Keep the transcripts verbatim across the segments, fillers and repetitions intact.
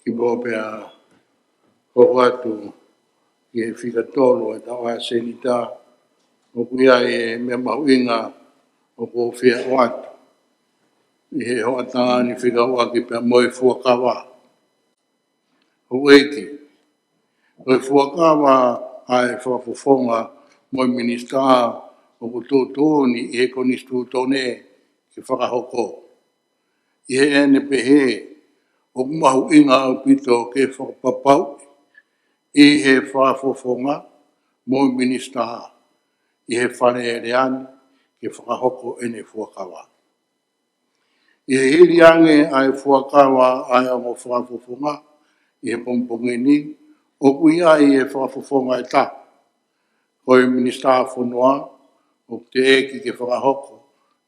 Kimuʻa pea hoko atu ki he fika tolu ʻetau ʻAsenita, ʻoku ʻi ai e meʻa mahuʻinga ʻoku ou fie ʻoatu ʻi he hoʻatā ni fekauʻaki pea mo e fuakava. Houʻeiki, ko e fuakava ʻa e Fakafofonga mo e Minisitā ʻoku tuʻutuʻuni ʻi he Konisitūtone ke fakahoko. ʻI heʻene pehē, ʻoku mahuʻinga ʻaupito ke fakapapauʻi ʻe he Fakafofonga mo e Minisitā ʻi he Fale Alea ni ke fakahoko ʻene fuakava. ʻI he hili ange ʻa e fuakava ʻa e ongo Fakafofonga ʻi he pongipongi ni, ʻoku ʻi ai e Fakafofonga ʻe taha, ko e Minisitā Fonua, ʻoku teʻeki ke fakahoko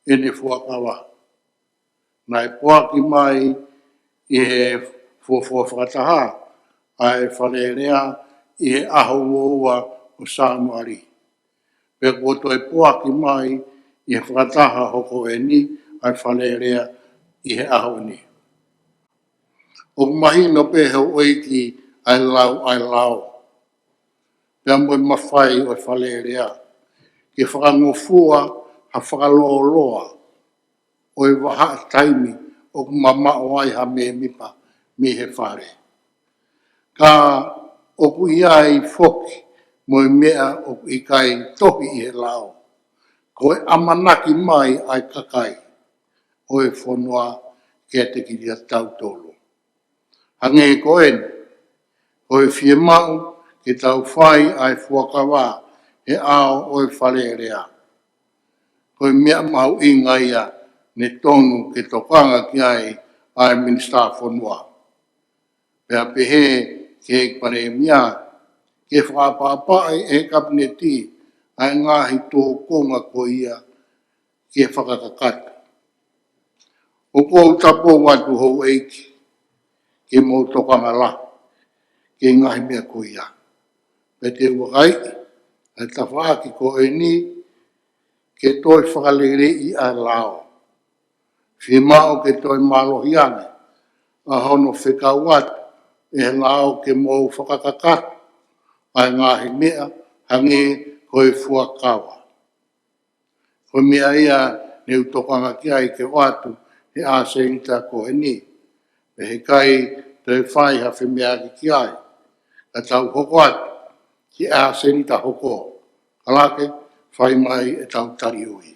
ʻene fuakava. Naʻe poaki mai ʻi he fuofua fakataha ʻa e Fale Alea ʻi he ʻaho uaua ʻo Sānuali. Pea kuo toe poaki mai ʻi he fakataha hoko eni ʻa e Fale Alea ʻi he ʻaho ni. ʻOku mahino pē, houʻeiki, ʻa e lau ʻa e lao pea mo e mafai ʻo e Fale Alea ke fakangofua ha fakalōloa ʻo e vahaʻa taimi ʻoku mamaʻo ai ha mēmipa mei he Fale. Ka ʻoku ʻi ai foki mo e meʻa ʻoku ʻikai tohi ʻi he lao, ko e ʻamanaki mai ʻa e kakai ʻo e fonua kiate kitautolu. Hangē ko eni, ko e fiemaʻu ke tau fai ʻa e fuakava he ʻao ʻo e Fale Alea. Ko e meʻa mahuʻinga ia ne tonu ke tokanga ki ai ʻa e Minisitā Fonua. Pea pehē ki he ʻEiki Palēmia ke fakaʻapaʻapaʻi ʻe he Kapineti ʻa e ngaahi tūkunga ko ia ke fakakakato. ʻOku ou tapou atu, houʻeiki, ke mou tokanga lahi ki he ngaahi meʻa ko ia. Pea te u vakaiʻi ʻa e tafaʻaki ko eni ke toe fakaleleiʻi ʻa e lao. Fiemaʻu ke toe mālohi ange ʻa hono fekau atu ʻe he lao ke mou fakakakato ʻa e ngaahi meʻa hangē ko e fuakava. Ko e meʻa ia ne u tokanga ki ai ke ʻoatu he ʻAsenita ko eni. Pea heʻikai toe fai ha femeʻaʻaki ki ai, ka tau hoko atu ki he ʻAsenita hoko. Kalake, fai mai ʻetau tali ui.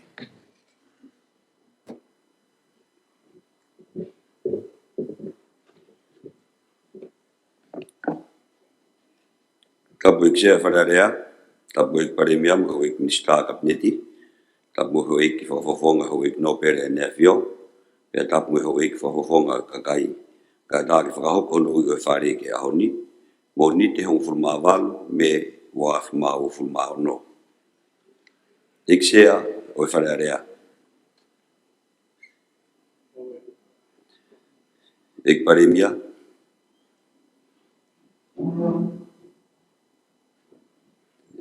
Tapu ʻEiki Sea Fale Alea, tapu ʻEiki Palēmia mo e houʻeiki Minisitā Kapineti, tapu mo e houʻeiki Fakafofonga, houʻeiki nōpele ʻEne ʻAfio, pea tapu mo e houʻeiki Fakafofonga kakai. Kae ʻatā ke fakahoko hono ui ʻo e Fale ki he ʻaho ni, Mōnite hongofulu mā valu Mē ua afe mā uofulu mā ono. ʻEiki Sea ʻo e Fale Alea. ʻEiki Palēmia.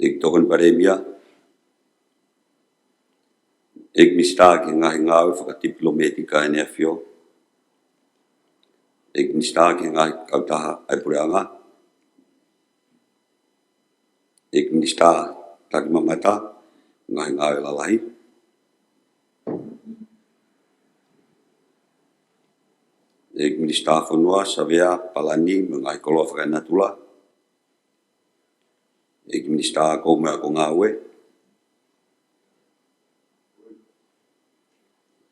ʻEiki Tokoni Palēmia. ʻEiki Minisitā ki he Ngaahi Ngāue Fakatipilometika ʻEne ʻAfio. ʻEiki Minisitā ki he Ngaahi Kautaha ʻa e Puleʻanga. ʻEiki Minisitā Takimamata, Ngaahi Ngāue Lalahi. ʻEiki Minisitā Fonua, Savea, Palani mo e Ngaahi Koloa Fakaenatula. ʻEiki Minisitā Ako mo e Ako Ngāue.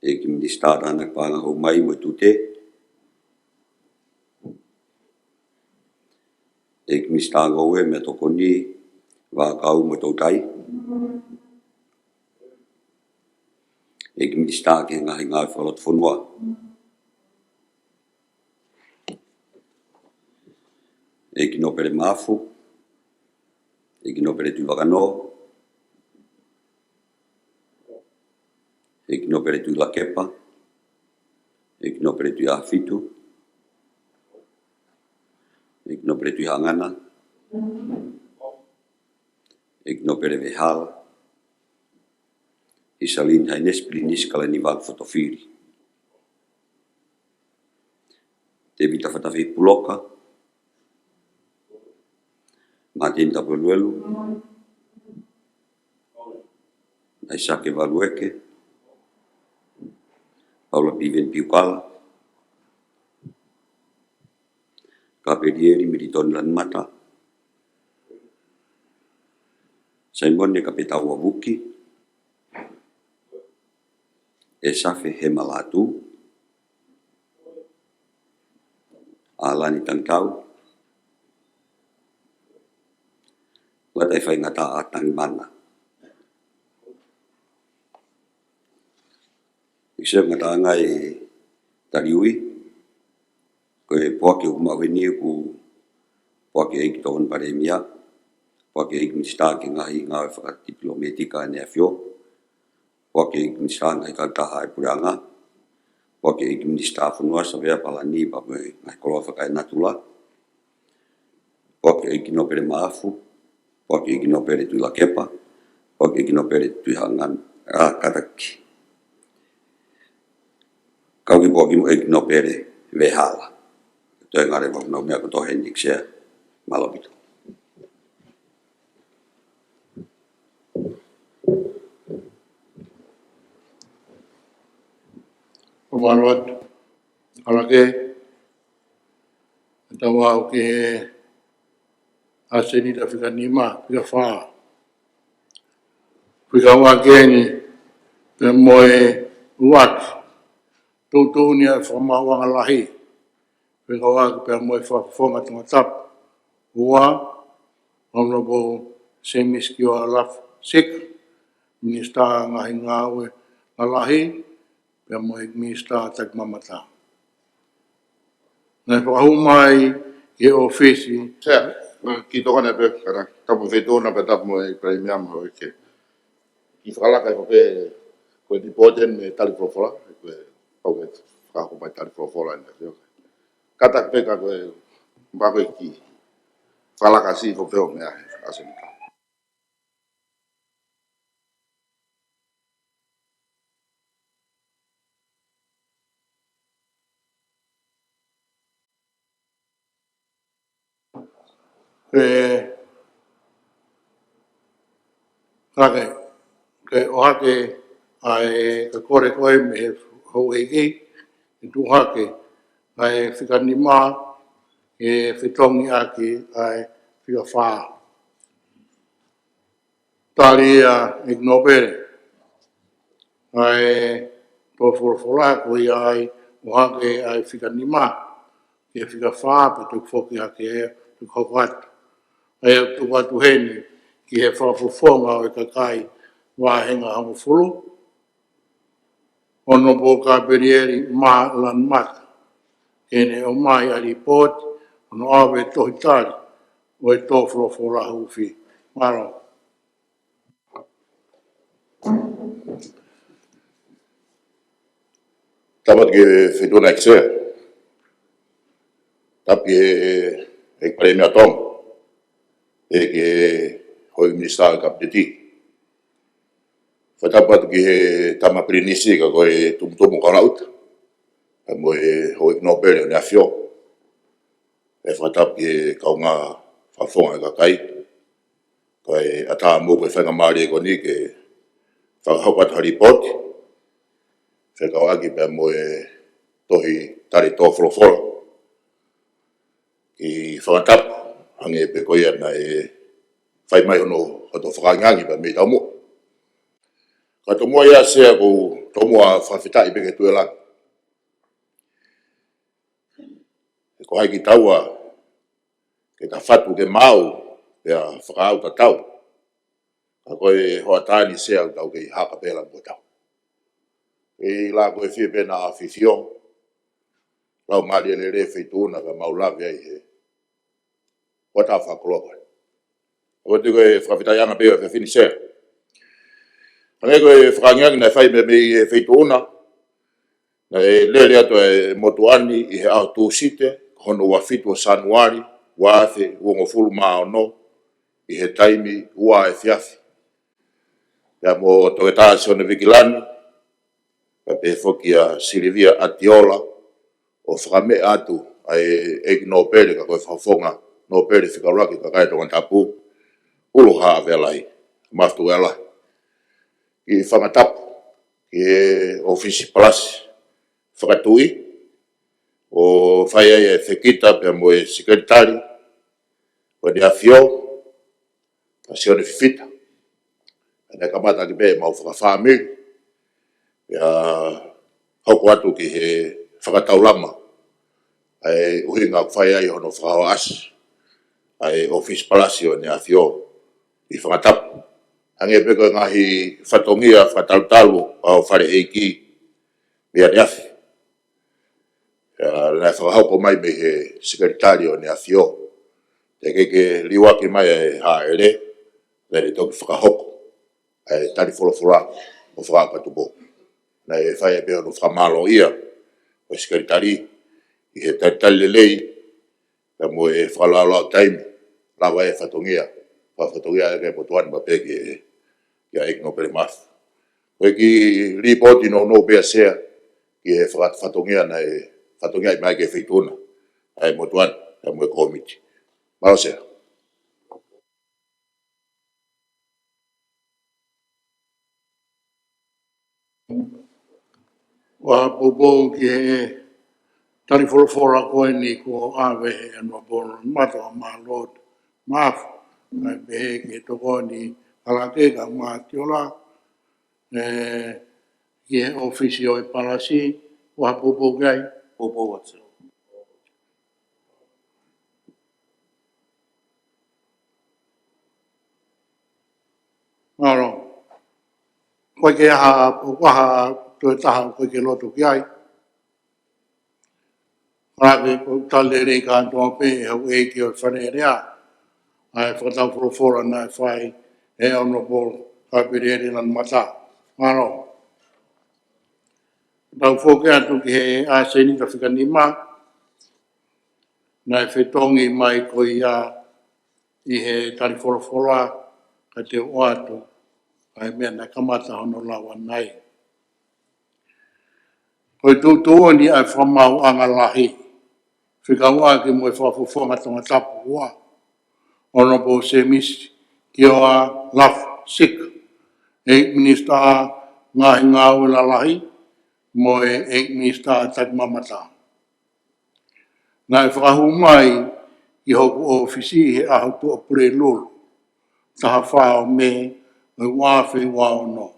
ʻEiki Minisitā Tānaki Paʻanga Hou Mai mo e Tute. ʻEiki Minisitā Ngoue, Meʻatokoni, Vākau mo e Toutai. ʻEiki Minisitā ki he Ngaahi Ngāue Fakalotofonua. ʻEiki Nōpele Maʻafu. ʻEiki Nōpele Tuʻivakanō. ʻEiki Nōpele Tuʻilakepa. ʻEiki Nōpele Tuʻiʻāfitu. ʻEiki Nōpele Tuʻihaʻangana. ʻEiki Nōpele Vehala. Hisalini Hainesi Pilinisi Kalaniuvalu Fotofili. Tēvita Fatafehi Puloka, Mātini Tapueluelu, ʻAisake Valueke, Paula Piveni Piukala, Kapelieli Militoni Lanumata, Saimone Kapetaua Vuki, ʻEsafe Hema Lātū, ʻAlani Tangitau, Lata ʻi Faingataʻa Tangimana. ʻI he ngataʻanga ʻo e taliui, ko e poaki ʻoku maʻu heni ʻoku poaki ʻEiki Tokoni Palēmia, poaki ʻEiki Minisitā ki he Ngaahi Ngāue Fakatipilometika ʻEne ʻAfio, poaki ʻEiki Minisitā Ngaahi Kautaha ʻa e Puleʻanga, poaki ʻEiki Minisitā Fonua, Savea, Palani pea mo e Ngaahi Koloa Fakaenatula, poaki ʻEiki Nōpele Maʻafu, poaki ʻEiki Nōpele Tuʻilakepa, poaki ʻEiki Nōpele Tuʻihaʻanganu, ʻa, kātaki. Kau ki he poaki mo ʻEiki Nōpele Vehala. Toe ngare mo nau meʻa kotoa heni, Sea. Mālō ʻaupito. ʻOku mālō atu. Ala ke, tau aʻu ki he ʻasenita fika nima, fika fā. Fika ua eni, pea mo e ʻuluaki, tuʻutuʻuni ʻa e fakamaauʻanga lahi, fekauʻaki pea mo e Fakafofonga Tongatapu. Ua, Honourable Semisi Kioa Lafasika, Minisitā Ngaahi Ngāue Lalahi, pea mo e Minisitā Takimamata. Naʻe fakahū mai ki he ʻōfisi. Sea, kiʻi tokoni pē, kātaki, tapu Feituʻuna pea tapu mo e Palēmia mo e ke. Kiʻi fakalaka ʻi he pē, ko e important mei he tali folofola, ko e, ko e fakahū mai tali folofola ʻEne ʻAfio. Kātaki pē ka ko e, mba ko e kiʻi fakalaka siʻi ʻi he pē ʻo e meʻa, ʻasenita. Ke, ka ke, ke ʻohake ʻa e, ka kole ko ē mei he houʻeiki, ke tuʻu hake ʻa e fika nima, ke fetongi ʻaki ʻa e fika fā. Tali ʻa e ʻEiki Nōpele ʻa e tō folofola, ko ia ai ʻohake ʻa e fika nima ki he fika fā, pea toki foki hake ʻa e toki hoko atu ʻa e tuku atu heni ki he Fakafofonga ʻo e Kakai Vāhenga Hongofulu, Honourable Kapelieli Mā Lanumata, ke ne ʻomai ʻa e lipooti, hono ʻave tohi tali ʻo e tō folofola huufi. Mālō. Tapu atu ki he Feituʻuna ʻEiki Sea. Tapu ki he, he Palēmia Tonga. ʻEiki Houʻeiki Minisitā ʻo e Kapineti. Fakatapu atu ki he Tama Pilinisi ka ko e Tumutumu Kalaʻuta, pea mo e Houʻeiki Nōpele ʻo ʻEne ʻAfio. ʻE fakatapu ki he kaungā Fakafofonga ʻo e kakai. Ko e ʻatā mo e faingamālie ko eni ke fakahoko atu ha lipooti fekauʻaki pea mo e tohi tali tō folofola. Kiʻi fakatapu, hangē pē ko ia naʻe fai mai hono, hoto fakaangiangi pea mei taumuʻa. Ka tomuʻa ia Sea, ʻoku ou tomuʻa fakafetaʻi pē ki he Tuʻi ʻo Langi. He ko hai kitaua ke ta fatu ke maau, pea fakaʻau tatau. Ka ko e hoʻatā ni Sea ʻoku tau kei haka pē la mo tau. ʻI he lā ko e fie pē na afifio, lau mālie lelei Feituʻuna ka mau lave ai he hoʻatā fakakoloa ko ē. ʻOku ou tui ko e fakafetaʻiʻanga pē ʻo e efiafi ni Sea. Hangē ko e fakaangiangi naʻe fai mei, mei he Feituʻuna, naʻe lele atu e motuʻa ni ʻi he ʻaho Tūsite, ko hono ua fitu ʻo Sānuali, ua afe uongofulu mā ono, ʻi he taimi ua efiafi. Pea mo Toketā Sione Vikilani, pea pehē foki ʻa Silivia ʻAtiola, ʻo fakameʻa atu ʻa e ʻEiki Nōpele ka ko e Fakafofonga Nōpele fika ʻuluaki kakai Tongatapu, ʻUluhaʻa Velahi, Mafutuela, ki Fangatapu, ki he ʻōfisi palasi fakatuʻi, ʻo fai ai e fekita pea mo e sekelitali ʻo ʻEne ʻAfio, ʻa Sione Fifita. Naʻe kamata ʻaki pē ʻemau fakafāmili, pea hoko atu ki he fakataulama ʻa e ʻuhinga ʻoku fai ai hono fakahohaʻasi ʻa e ʻōfisi palasi ʻo ʻEne ʻAfio ʻi Fangatapu. Hangē pē ko e ngaahi fatongia fakatalutalu ʻa e fale ʻeiki mei ʻaneafi. Pea naʻe fakahoko mai mei he sekelitali ʻo ʻEne ʻAfio, teʻeki ke liuaki mai e hāʻele, naʻe toki fakahoko ʻa e tali folofola mo Fakaʻapatupu. Naʻe fai pē hono fakamālōʻia ʻo e sekelitali ʻi he talitali lelei, pea mo e fakalaulau taimi, lava e fatongia, fakafatongia ʻa e motuʻa ni maʻu pē ki he, ki he ʻEiki Nōpele Mafu. Ko e kiʻi lipooti nounou pē ʻa Sea, ki he faka-, fatongia naʻe, fatongia ʻi mai ki he Feituʻu na, ʻa e motuʻa ni, pea mo e kōmiti. Mālō Sea. ʻOku ou poupou ki he tali folofola ko eni kuo ʻave ʻe he Honourable Mata ʻo Mālōt Mafu, kae pehē ki he tokoni Kalake ka Mātiola, ē, ki he ʻōfisi ʻo e palasi, ʻoku ou poupou ki ai. Poupou atu. Mālō. ʻOku ʻikai ke ʻi ai ha, ʻoku ʻi ai ha toe taha ʻoku ʻikai ke loto ki ai? Kalake, ʻoku tali lelei kātoa pē ʻe he houʻeiki ʻo e Fale Alea ʻa e fakatau folofola naʻe fai ʻe he Honourable Kapiliele Lanumata. Mālō. Tau foki atu ki he ʻa e senita fika nima, naʻe fetongi mai ko ia ʻi he tali folofola, ka te u ʻoatu ʻa e meʻa naʻe kamata hono lau ʻanenai. Ko e tuʻutuʻuni ʻa e Fakamaauʻanga Lahi, fekauʻaki mo e Fakafofonga Tongatapu ua, Honourable Semisi Kioa Lafu Sika, ʻEiki Minisitā Ngaahi Ngāue Lalahi, mo e ʻEiki Minisitā Takimamata. Naʻe fakahū mai ki hoku ʻōfisi ʻi he ʻaho Tuʻapulelulu, taha fā ʻo Mē, ʻo e ua afe ua ono,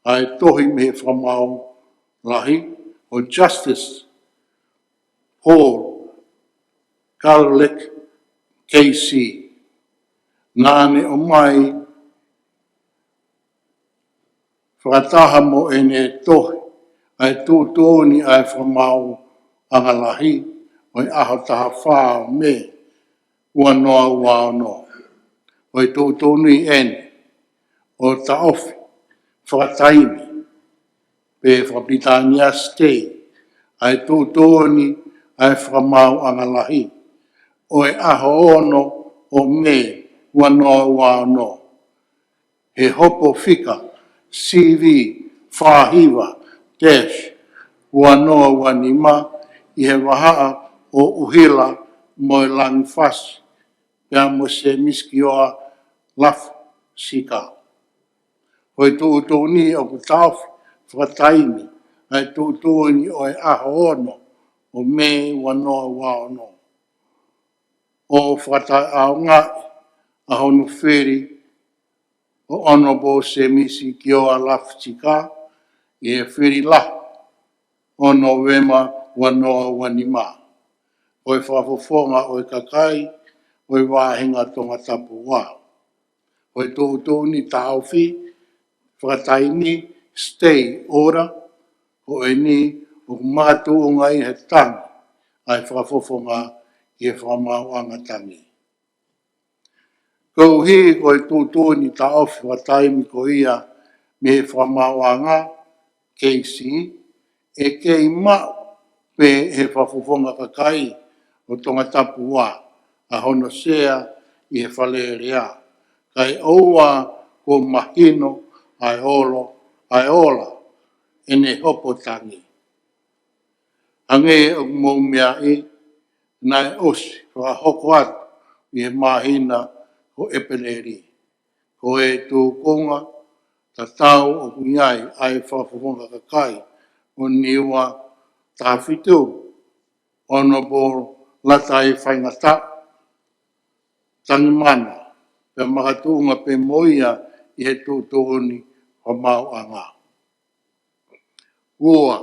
ʻa e tohi mei he Fakamaau Lahi ʻo Justice Paul Garlick K C. Naʻa ne ʻomai fakataha mo ʻene tohi ʻa e tuʻutuʻuni ʻa e Fakamaauʻanga Lahi ʻo e ʻaho taha fā ʻo Mē, ua noa ua ono. Ko e tuʻutuʻuni eni ʻo taʻofi fakataimi, pe faka-Pilitānia stay, ʻa e tuʻutuʻuni ʻa e Fakamaauʻanga Lahi ʻo e ʻaho ono ʻo Mē, ua noa ua ono, he hopo fika C V fā hiva dash ua noa ua nima, ʻi he vahaʻa ʻo ʻUhila mo e Langifasi, pea mo Semisi Kioa Lafu Sika. Ko e tuʻutuʻuni ʻoku taʻofi fakataimi ʻa e tuʻutuʻuni ʻo e ʻaho ono ʻo Mē, ua noa ua ono, ʻo fakataʻeʻaongaʻi ʻa hono fili ʻo Honourable Semisi Kioa Lafu Sika ʻi he fili lahi ʻo Nōvema ua noa ua nima. Ko e fakafofonga ʻo e kakai ʻo e vāhenga Tongatapu ua. Ko e tuʻutuʻuni taʻofi fakataimi, stay order, ko eni ʻoku makatuʻunga ʻi he tangi ʻa e fakafofonga ki he Fakamaauʻanga Tangi. Koeʻuhi ko e tuʻutuʻuni taʻofi fakataimi ko ia mei he Fakamaauʻanga K C, ʻe kei maʻu pē ʻe he fakafofonga kakai ʻo Tongatapu ua ʻa hono sea ʻi he Fale Alea, kae ʻoua kuo mahino ʻa e olo, ʻa e ola ʻene hopo tangi. Hangē ʻoku mou meaʻi, naʻe ʻosi fakahoko atu ʻi he māhina ʻo ʻEpeleli. Ko e tūkunga tatau ʻoku ʻi ai ʻa e Fakafofonga Kakai ʻo Niua Tahafitu, Honourable Lātai Faingataʻa Tangimana, pea makatuʻunga pē mo ia ʻi he tuʻutuʻuni fakamaauʻanga. Ua,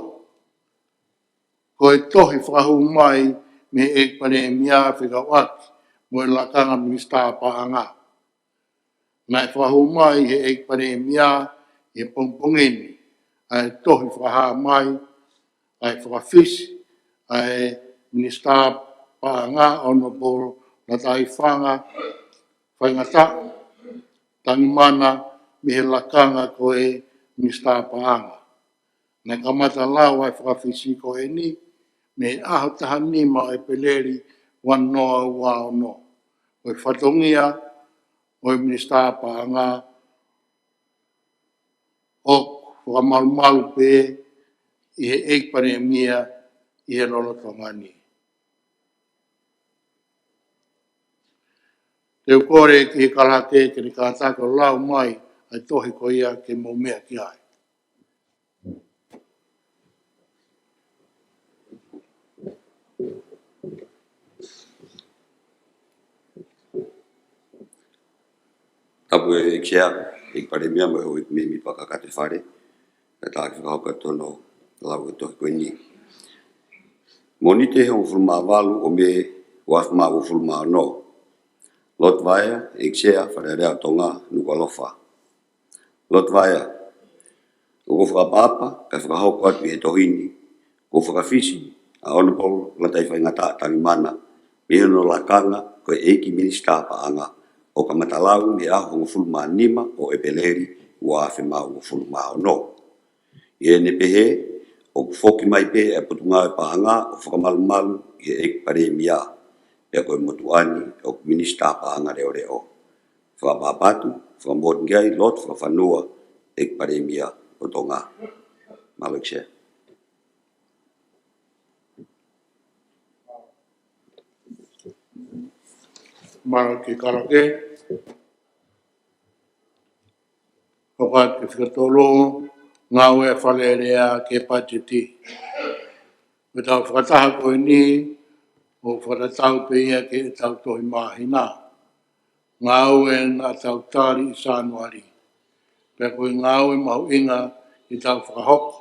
ko e tohi fakahū mai mei he ʻEiki Palēmia fekauʻaki mo e lakanga Minisitā Paʻanga. Naʻe fakahū mai ʻe he ʻEiki Palēmia ʻi he pongipongi ni ʻa e tohi fakahā mai ʻa e fakafisi ʻa e Minisitā Paʻanga, Honourable Lātai Fanga Faingataʻa Tangimana, mei he lakanga ko e Minisitā Paʻanga. Naʻe kamata lau ʻa e fakafisi ko eni mei he ʻaho taha nima ʻo ʻEpeleli ua noa ua ono. Ko e fatongia ʻo e Minisitā Paʻanga ʻoku fakamalumalu pē ʻi he ʻEiki Palēmia ʻi he lolotonga ni. Te u kole ki he Kalake ke ne kātaki ʻo lau mai ʻa e tohi ko ia ke mou meʻa ki ai. Tapu e Chair, ʻEiki Palēmia mo e houʻeiki mēmipa kakato e Fale, kae ʻatā ke fakahoko atu hono lau e tohi ko eni. Mōnite hongofulu mā valu ʻo Mē ua afe mā uofulu mā ono. Lord Vaea, ʻEiki Sea Fale Alea ʻo Tonga, Nukuʻalofa. Lord Vaea, ʻoku ou fakaʻapaʻapa kae fakahoko atu ʻi he tohi ni, ko e fakafisi ʻa Honourable Lātai Faingataʻa Tangimana mei hono lakanga ko e ʻEiki Minisitā Paʻanga, ʻo kamata lau mei he ʻaho hongofulu mā nima ʻo ʻEpeleli ua afe mā uofulu mā ono. ʻI heʻene pehē, ʻoku foki mai pē ʻa e Potungāue Paʻanga ʻo fakamalumalu ʻi he ʻEiki Palēmia, pea ko e motuʻa ni ʻoku Minisitā Paʻanga Leʻoleʻo. Fakaʻapaʻapa atu, fakamoʻoni ki ai, lotu fakafanua, ʻEiki Palēmia ʻo Tonga. Mālō ʻEiki Sea. Mālō ʻEiki Kalake. Hoko atu ki he fika tolu, ngāue ʻa e Fale Alea ki he pāteti. Ko ʻetau fakataha ko eni, ʻoku fakatatau pē ia ki heʻetau tohi māhina. Ngāue naʻa tau tali ʻi Sānuali. Pea ko e ngāue mahuʻinga ʻi heʻetau fakahoko,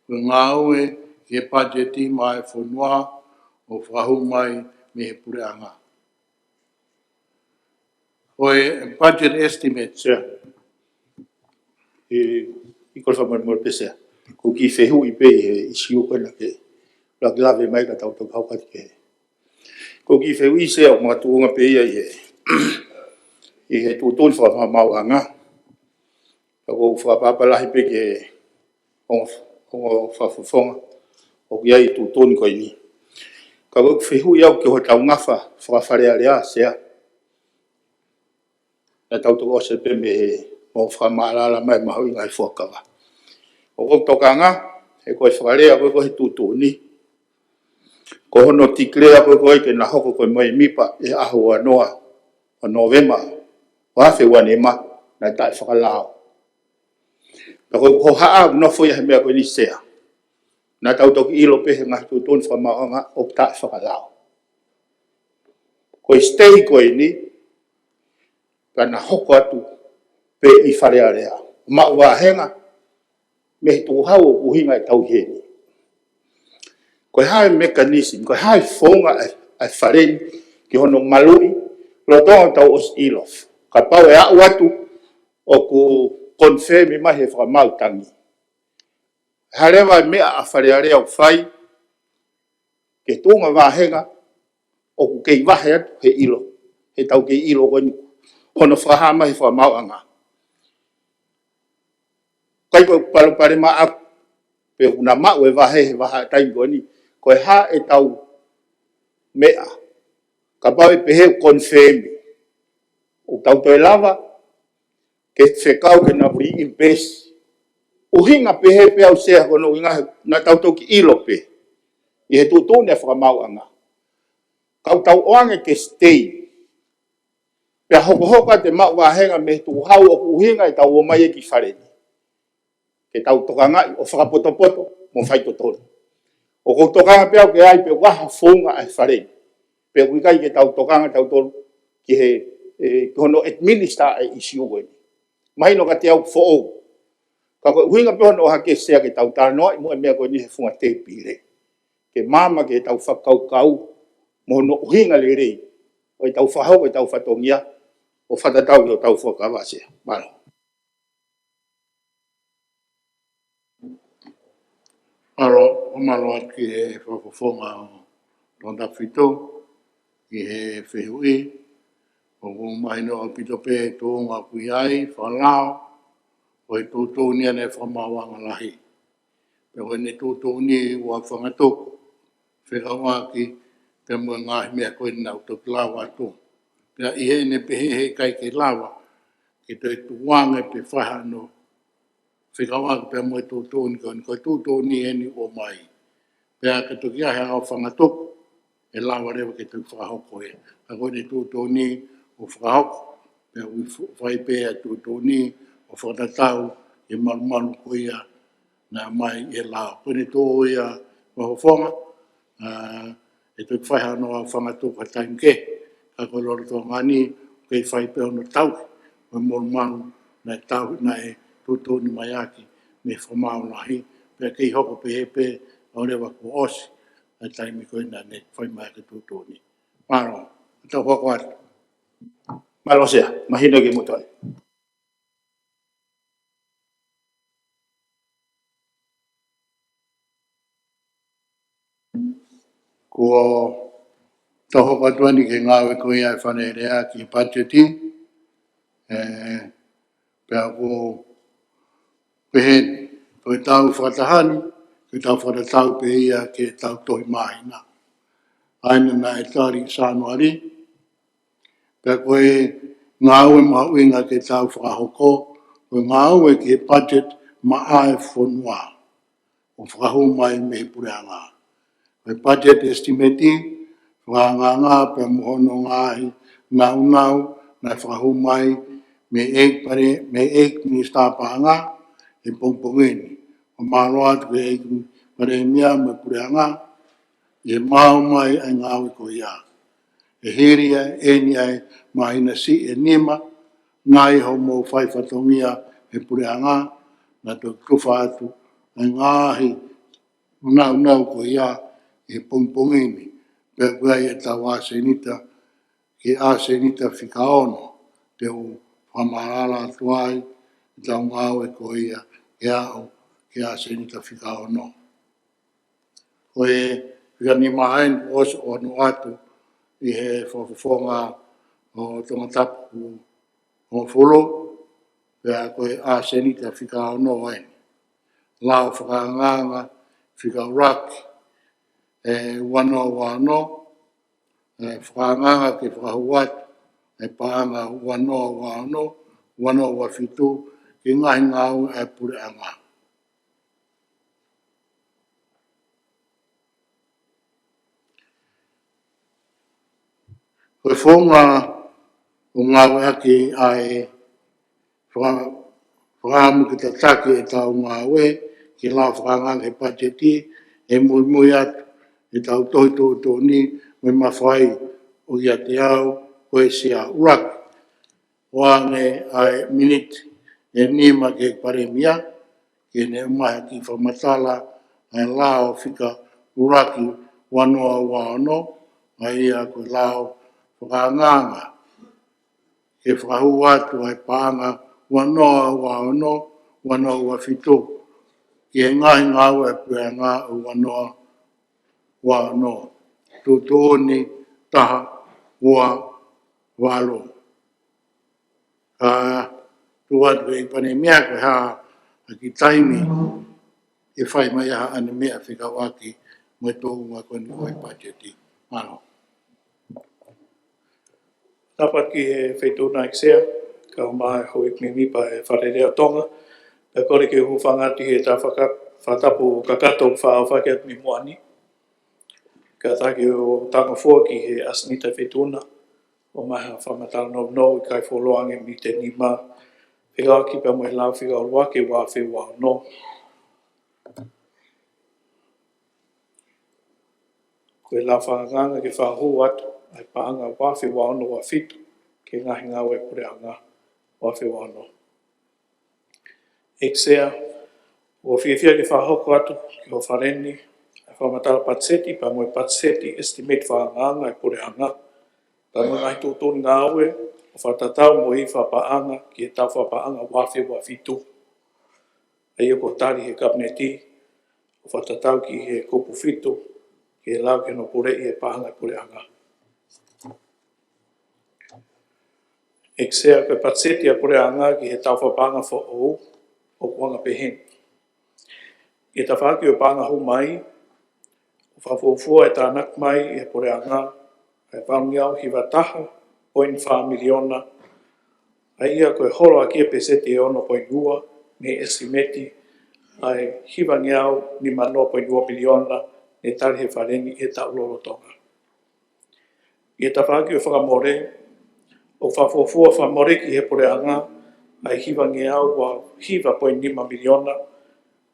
ko e ngāue ki he pāteti maʻa e fonua ʻoku fakahū mai mei he puleʻanga. Ko e budget estimate, Sea. ʻI, ʻi ko e fakamolemole pē Sea. Ko e kiʻi fehuʻi pē ʻi he ʻīsiu ko ena ke lave mai ka tau toki hoko atu ki he. Ko e kiʻi fehuʻi Sea ʻoku makatuʻunga pē ia ʻi he, ʻi he tuʻutuʻuni fakamaauʻanga. Ka ʻoku ou fakaʻapaʻapa lahi pē ki he ongo, ongo fakafofonga ʻoku ʻi ai e tuʻutuʻuni ko eni. Ka ʻoku ou fehuʻi au ki hotau ngafa faka-Fale Alea Sea. Naʻa tau toki ʻosi pē mei he mau fakamaʻalaʻala mai mahuʻinga e fuakava. ʻOku ou tokanga, he ko e fakalea ko ē ko ē he tuʻutuʻuni. Ko hono tikilea ko ē ko ē ke na hoko ko e mēmipa ʻi he ʻaho ua noa ʻo Nōvema, ua afe ua nima, naʻe taʻefakalao. Ka ko e hohaʻa ʻoku nofo ia he meʻa ko eni Sea. Naʻa tau toki ʻilo pē he ngaahi tuʻutuʻuni fakamaauʻanga ʻoku taʻefakalao. Ko e stay ko eni, ka na hoko atu pē ʻi Fale Alea. Maʻu vāhenga, mei he tukuhau ʻoku ʻuhinga ʻetau ʻi heni. Ko e hā e mechanism, ko e hā e founga ʻa e, ʻa e Fale ni ki hono maluʻi, lolotonga ʻetau ʻosi ʻilo. Kapau ʻe aʻu atu ʻoku confirm mai he fakamaau tangi. Hā leva e meʻa ʻa Fale Alea ʻoku fai, ke tuʻunga vāhenga, ʻoku kei vahe atu he ʻilo, he tau kei ʻilo ko eni, hono fakahā mai he fakamaauʻanga. ʻIkai ko e palopalema ʻaku, pe ʻoku na maʻu e vahe he vahaʻa taimi ko eni, ko e hā ʻetau meʻa, kapau ʻe pehē ʻoku confirm, ʻoku tau toe lava, ke fekau ke na reinvest. ʻUhinga pehē pē au Sea ko hono ʻuhinga he naʻa tau toki ʻilo pē. ʻI he tuʻutuʻuni ʻa e fakamaauʻanga. Ka ʻoku tau ʻoange ke stay. Pea hokohoko atu e maʻu vāhenga mei he tukuhau ʻoku ʻuhinga ʻetau ō mai ki fale ni. Ke tau tokangaʻi ʻo fakapotopoto mo faitotonu. ʻOku ou tokanga pē au ke ʻi ai pē ha founga ʻa e fale ni. Pea ʻoku ʻikai ke tau tokanga tautolu ki he, e, ki hono administer e ʻisiū ko eni. Mahino kiate au foʻou. Ka ko e ʻuhinga pē hono ʻohake Sea ke tau talanoaʻi mo e meʻa ko eni he funga tēpile. Ke maama ke tau fakakaukau mo hono ʻuhinga lelei ʻo ʻetau fakahoko ʻetau fatongia ʻo fakatatau ki hotau fuakava Sea. Mālō. Mālō, ʻo mālō atu ki he fakafofonga ʻo Tongatapu fitu, ki he fehuʻi, ʻoku mahino ʻaupito pē e tuʻunga ʻoku ʻi ai, fakalao, ʻo e tuʻutuʻuni ʻa e fakamaauʻanga lahi. Pea ko ʻene tuʻutuʻuni ʻoku fangatuku, fekauʻaki pea mo e ngaahi meʻa ko eni naʻa ku toki lau atu. Pea ʻi heʻene pehē he ʻikai ke lava ke toe tukuange pe fai hano fekauʻaki pea mo e tuʻutuʻuni ko eni, ko e tuʻutuʻuni eni ʻoku ʻomai. Pea ka toki ʻi ai haʻo fangatuku, ʻe lava leva ke toe fakahoko ia. Ka ko ʻene tuʻutuʻuni ʻoku fakahoko, pea ʻoku fai pē ʻa e tuʻutuʻuni ʻo fakatatau ki he malumalu ko ia naʻe ʻomai ʻe he lao. Ko ʻene tuʻu ia mo e fakafofonga, ʻa, ʻe toe fai hano fangatuku ha taimi kehe. Ka ko e lolotonga ni, ʻoku kei fai pē hono tauhi ʻo e malumalu naʻe tauhi, naʻe tuʻutuʻuni mai ʻaki mei he fakamaau lahi, pea kei hoko pehē pē ʻo leva kuo ʻosi ʻa e taimi ko ē naʻa ne fai mai ʻaki e tuʻutuʻuni. Mālō, tau hoko atu. Mālō Sea, mahino kimoutolu. Kuo tau hoko atu eni ki he ngāue ko ia ʻa e Fale Alea ki he patiseti, ē, pea ʻoku pehē ni, ko ʻetau fakataha ni, ko ʻetau fakatatau pē ia ki heʻetau tohi māhina. ʻA ia naʻe tali ʻi Sānuali, pea ko e ngāue mahuʻinga ke tau fakahoko, ko e ngāue ki he budget maʻa e fonua ʻoku fakahū mai mei he puleʻanga. Ko e budget estimate, fakaangaanga pea mo hono ngaahi nāunau naʻe fakahū mai mei he ʻEiki Pale-, mei he ʻEiki Minisitā Paʻanga he pongipongi ni. ʻO mālō atu ki he ʻEiki Palēmia mo e puleʻanga, ʻi he maau mai ʻa e ngāue ko ia. ʻE hili ʻeni ʻa e māhina siʻi ʻe nima, ngaahi hoʻomou fai fatongia he puleʻanga, naʻa tau tufa atu ʻa e ngaahi nāunau ko ia he pongipongi ni, pea ʻoku ʻi ai ʻetau ʻasenita, ki he ʻasenita fika ono, te u fakamaʻalaʻala atu ai ʻetau ngāue ko ia ke aʻu ki he ʻasenita fika ono. Ko e fika nima ʻeni kuo ʻosi ʻoatu ʻi he fakafofonga ʻo Tongatapu hongofulu, pea ko e ʻasenita fika ono ʻeni. Lao fakaangaanga fika ʻuluaki, ē, ua noa ua ono, ē, fakaangaanga ke fakahū atu e paʻanga ua noa ua ono, ua noa ua fitu, ki he ngaahi ngāue ʻa e puleʻanga. Ko e founga ʻoku ngāueʻaki ʻa e faka-, fakaʻamu ke tataki ʻetau ngāue ki he lao fakaangaanga he patiseti, ʻe muimui atu ʻetau tohi tuʻutuʻuni mo e mafai ʻoku ʻiate au ko e Sea. ʻUluaki, ʻoange ʻa e miniti ʻe nima ki he Palēmia, ke ne ʻomai ha kiʻi fakamatala ʻa e lao fika ʻuluaki ua noa ua ono, ʻa ia ko e lao fakaangaanga ke fakahū atu ʻa e paʻanga ua noa ua ono, ua noa ua fitu, ki he ngaahi ngāue ʻa e puleʻanga ʻo ua noa ua ono, tuʻutuʻuni taha ua valu. Ka tuʻu atu ki he ʻEiki Palēmia ko e hā ha kiʻi taimi ʻe fai mai ai haʻane meʻa fekauʻaki mo e tuʻunga ko eni ʻo e patiseti. Mālō. Tapu ki he Feituʻuna ʻEiki Sea, kae ʻumaʻā e houʻeiki mēmipa ʻo e Fale Alea ʻo Tonga, pea kole ke u hūfanga atu he ta faka-, fakatapu kakato ʻoku faʻa aofaki atu mei muʻa ni. Kātaki ʻo tangofua ki he ʻasenita Feituʻuna, ʻOmai ha fakamatala nounou ʻikai fuoloa ange miniti ʻe nima, fekauʻaki pea mo e lau fika ʻuluaki ʻo e ua afe ua ono. Ko e lau fakaangaanga ke fakahū atu ʻa e paʻanga ua afe ua ono ua fitu ki he ngaahi ngāue ʻa e puleʻanga ua afe ua ono. ʻEiki Sea, ʻoku ou fiefia ke fakahoko atu ki ho Fale ni ʻa e fakamatala patiseti pea mo e patiseti estimate fakaangaanga ʻa e puleʻanga, pea mo e ngaahi tuʻutuʻuni ngāue ʻoku fakatatau mo e fakapaʻanga ki he taʻu fakapaʻanga ua afe ua fitu. ʻA ia kuo tali ʻe he Kapineti, ʻoku fakatatau ki he kupu fitu, ki he lau ki hono puleʻi ʻe he paʻanga ʻa e puleʻanga. ʻEiki Sea, ko e patiseti ʻa e puleʻanga ki he taʻu fakapaʻanga foʻou ʻoku anga pehē ni. ʻI he tafaʻaki ʻo e paʻanga hū mai, ʻoku fakafuofua e tānaki mai ʻe he puleʻanga ʻa e valungeau hiva taha poini fā miliona, ʻa ia ko e holo ʻaki e peseti ʻe ono poini ua mei he estimate ʻa e hivangeau nima noa poini ua miliona ne tali ʻe he Fale ni he taʻu lolotonga. ʻI he tafaʻaki ʻo e fakamole, ʻoku fakafuofua fakamole ki he puleʻanga ʻa e hivangeau ua hiva poini nima miliona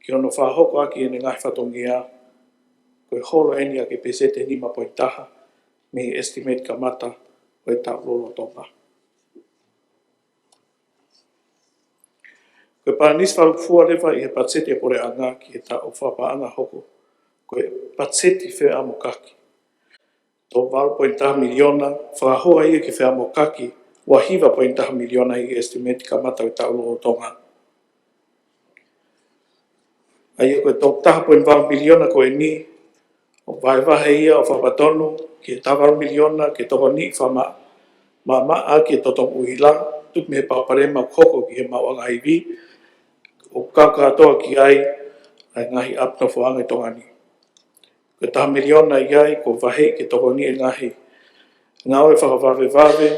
ki hono fakahoko ʻaki ʻene ngaahi fatongia, ko e holo eni ʻaki e peseti ʻe nima poini taha mei he estimate kamata ʻo e taʻu lolotonga. Ko e palanisi fakafuofua leva ʻi he patiseti ʻa e puleʻanga ki he taʻu fakapaʻanga hoko, ko e patiseti feʻamokaki. Tolu valu poini taha miliona, fakahoko ia ki he feʻamokaki ua hiva poini taha miliona ʻi he estimate kamata ʻo e taʻu lolotonga. ʻA ia ko e tolu taha poini valu miliona ko eni, ʻoku vahevahe ia ʻo fakapatonu ki he taha valu miliona ke tokoniʻi fakamaʻamaʻa ʻaki e totongi ʻuhila, tupu mei he palopalema ʻoku hoko ki he maʻuʻanga ivi, ʻoku kau kātoa ki ai ʻa e ngaahi ʻapi nofoʻanga ʻi Tonga ni. Ko e taha miliona ʻi ai, kuo vaheʻi ke tokoniʻi e ngaahi ngāue fakavavevave,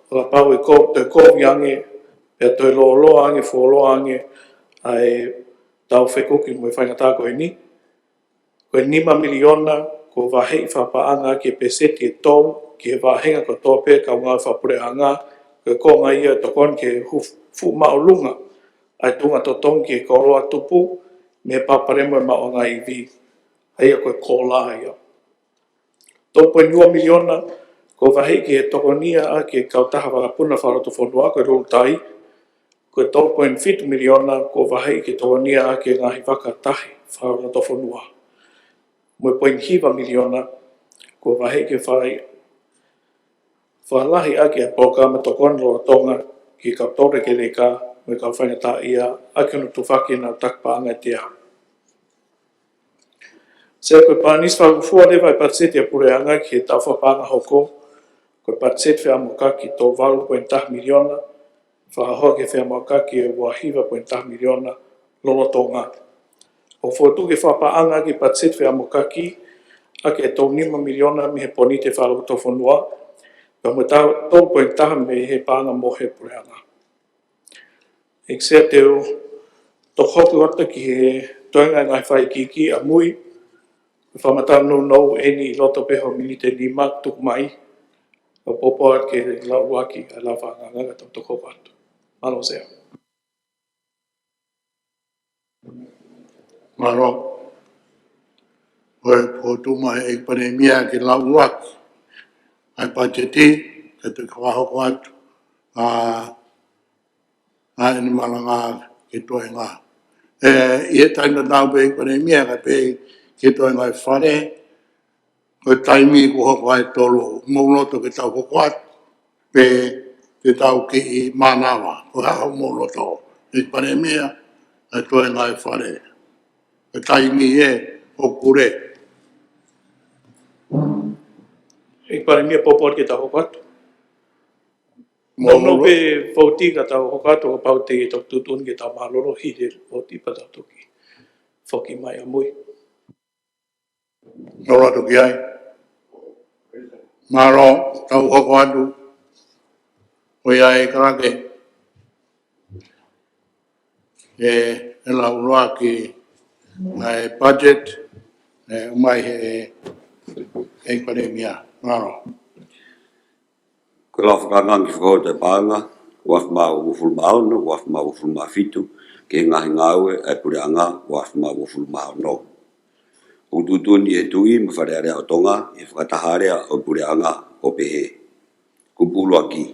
ʻo kapau ʻe ko-, toe kovi ange, pea toe lōloa ange, fuoloa ange ʻa e tau fekuki mo e faingataʻa ko eni. Ko e nima miliona, kuo vaheʻi fakapaʻanga ʻaki e peseti ʻe tolu ki he vāhenga kotoa pē ʻa e kau ngāue fakapuleʻanga, ko e konga ia ʻe tokoni ke hu-, fuʻu māʻolunga ʻa e tuʻunga totongi ki he koloa tupu mei he palopalema ʻo e maʻuʻanga ivi, ʻa ia ko e COLA ia. Tolu poini ua miliona, kuo vaheʻi ke tokonia ʻaki e kautaha vakapuna fakalotofonua ko e Lulutai, ko e tolu poini fitu miliona, kuo vaheʻi ke tokonia ʻaki e ngaahi vaka tahi fakalotofonua. Mo e poini hiva miliona, kuo vaheʻi ke fai fakalahi ʻaki e polokalama tokoni lolotonga ki he kau toulekeleka mo e kau faingataʻaʻia ʻaki hono tufaki ʻenau taki paʻanga ʻe teau. Sea, ko e palanisi fakafuofua leva ʻa e patiseti ʻa e puleʻanga ki he taʻu fakapaʻanga hoko, ko e patiseti feʻamokaki tolu valu poini taha miliona, fakahoko ki he feʻamokaki ʻe ua hiva poini taha miliona lolotonga. ʻOku fokotuʻu ke fakapaʻanga ʻaki e patiseti feʻamokaki ʻaki e tolu nima miliona mei he ponite fakalotofonua, pea mo e tolu poini taha mei he paʻanga mohe ʻa e puleʻanga. ʻEiki Sea, te u toki hoko atu ki he toenga e ngaahi fakaikiiki ʻamui, fakamatala nounou eni ʻi loto pē ho miniti ʻe nima tuku mai, ʻo poupou atu ki he lau ʻuluaki ʻa e lau fakaangaanga ka tau toki hoko atu. Mālō Sea. Mālō. Ko e fokotuʻu mai ʻe he ʻEiki Palēmia ke lau ʻuluaki ʻa e patiseti, ka te u fakahoko atu ʻa ʻa ʻene malanga ki he toenga. ʻE, ʻi he taimi tatau pē ʻEiki Palēmia, ka pehē ki he toenga ʻo e Fale, ko e taimi kuo hoko ai e tolu, mou loto ke tau hoko atu, pe te tau kiʻi mānava, ko e hā hoʻomou loto, ʻEiki Palēmia, ʻa e toenga ʻo e Fale. Ko e taimi ē, ʻoku pule. ʻEiki Palēmia, poupou ke tau hoko atu. Mou Mou lo- pē vouti ka tau hoko atu, kapau te ke toki tuʻutuʻuni ke tau mālōlō hili e vouti pea tau toki foki mai ʻamui. Mālō atu ki ai. Mālō, tau hoko atu. Ko ia ʻe Kalake. ʻE, ʻe lau ʻuluaki ʻa e budget, ʻe, mai he, ʻEiki Palēmia. Mālō. Ko e lau fakaangaanga ki he fakahoko atu e paʻanga ua afe mā uofulu mā ono, ua afe mā uofulu mā fitu, ki he ngaahi ngāue ʻa e Puleʻanga ua afe mā uofulu mā ono. ʻOku tuʻutuʻuni ʻe he Tuʻi mo e Fale Alea ʻo Tonga ʻi he fakataha alea ʻo e Puleʻanga ʻo pehē: Kupu ʻuluaki,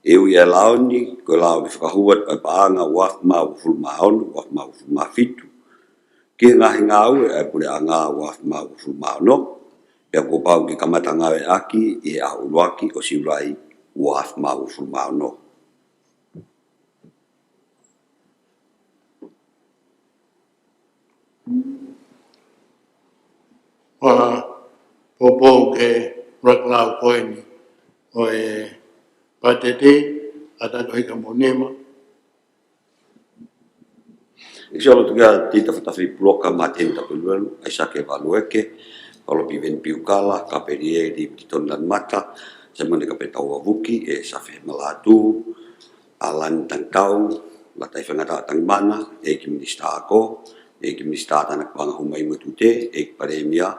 ʻe ui ʻa e lao ni ko e lao ke fakahū atu ʻa e paʻanga ua afe mā uofulu mā ono, ua afe mā uofulu mā fitu, ki he ngaahi ngāue ʻa e Puleʻanga ua afe mā uofulu mā ono, pea kuo pau ke kamata ngāueʻaki ʻi he ʻaho ʻuluaki ʻo Siulai ua afe mā uofulu mā ono. Pea poupou ki he ʻuluaki lau ko eni ʻo e patiseti, ʻa Tatohika Monema. ʻEiki Lotu Kehe Tita Fatafili Puloka, Māteni Tapueluelu, ʻAisake Valueke, Palopi Veni Piukala, Kapelieli Titoni Lanumata, Saimone Kapetau Avuki, ʻe Safe Malatu, ʻAlani Tangitau, Lātū Faingataʻa Tangimana, ʻEiki Minisitā Ako, ʻEiki Minisitā Tānaki Paʻanga Hū Mai mo e Tute, ʻEiki Palēmia,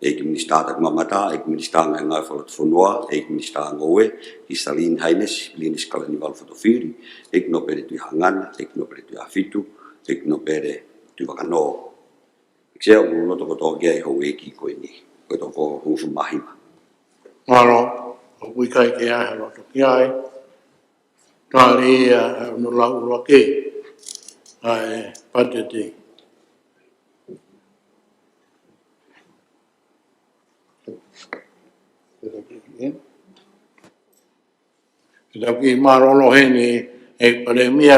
ʻEiki Minisitā Takimamata, ʻEiki Minisitā Ngaahi Ngāue Fakalotofonua, ʻEiki Minisitā Ngoue, His Highness Linus Kalaniuvalu Fatafili, ʻEiki Nōpele Tuʻihangana, ʻEiki Nōpele Tuʻiʻāfitu, ʻEiki Nōpele Tuʻivakanō. ʻEiki Sea, ʻoku ou loto kotoa ki ai houʻeiki ko eni, ko e toko hongofulu mā hiva. Mālō, ʻoku ʻikai ke ʻi ai ha loto ki ai. Tali ia ʻe hono lau ʻuluaki ʻa e patiseti. Ke tau kiʻi mālōlō heni ʻe Palēmia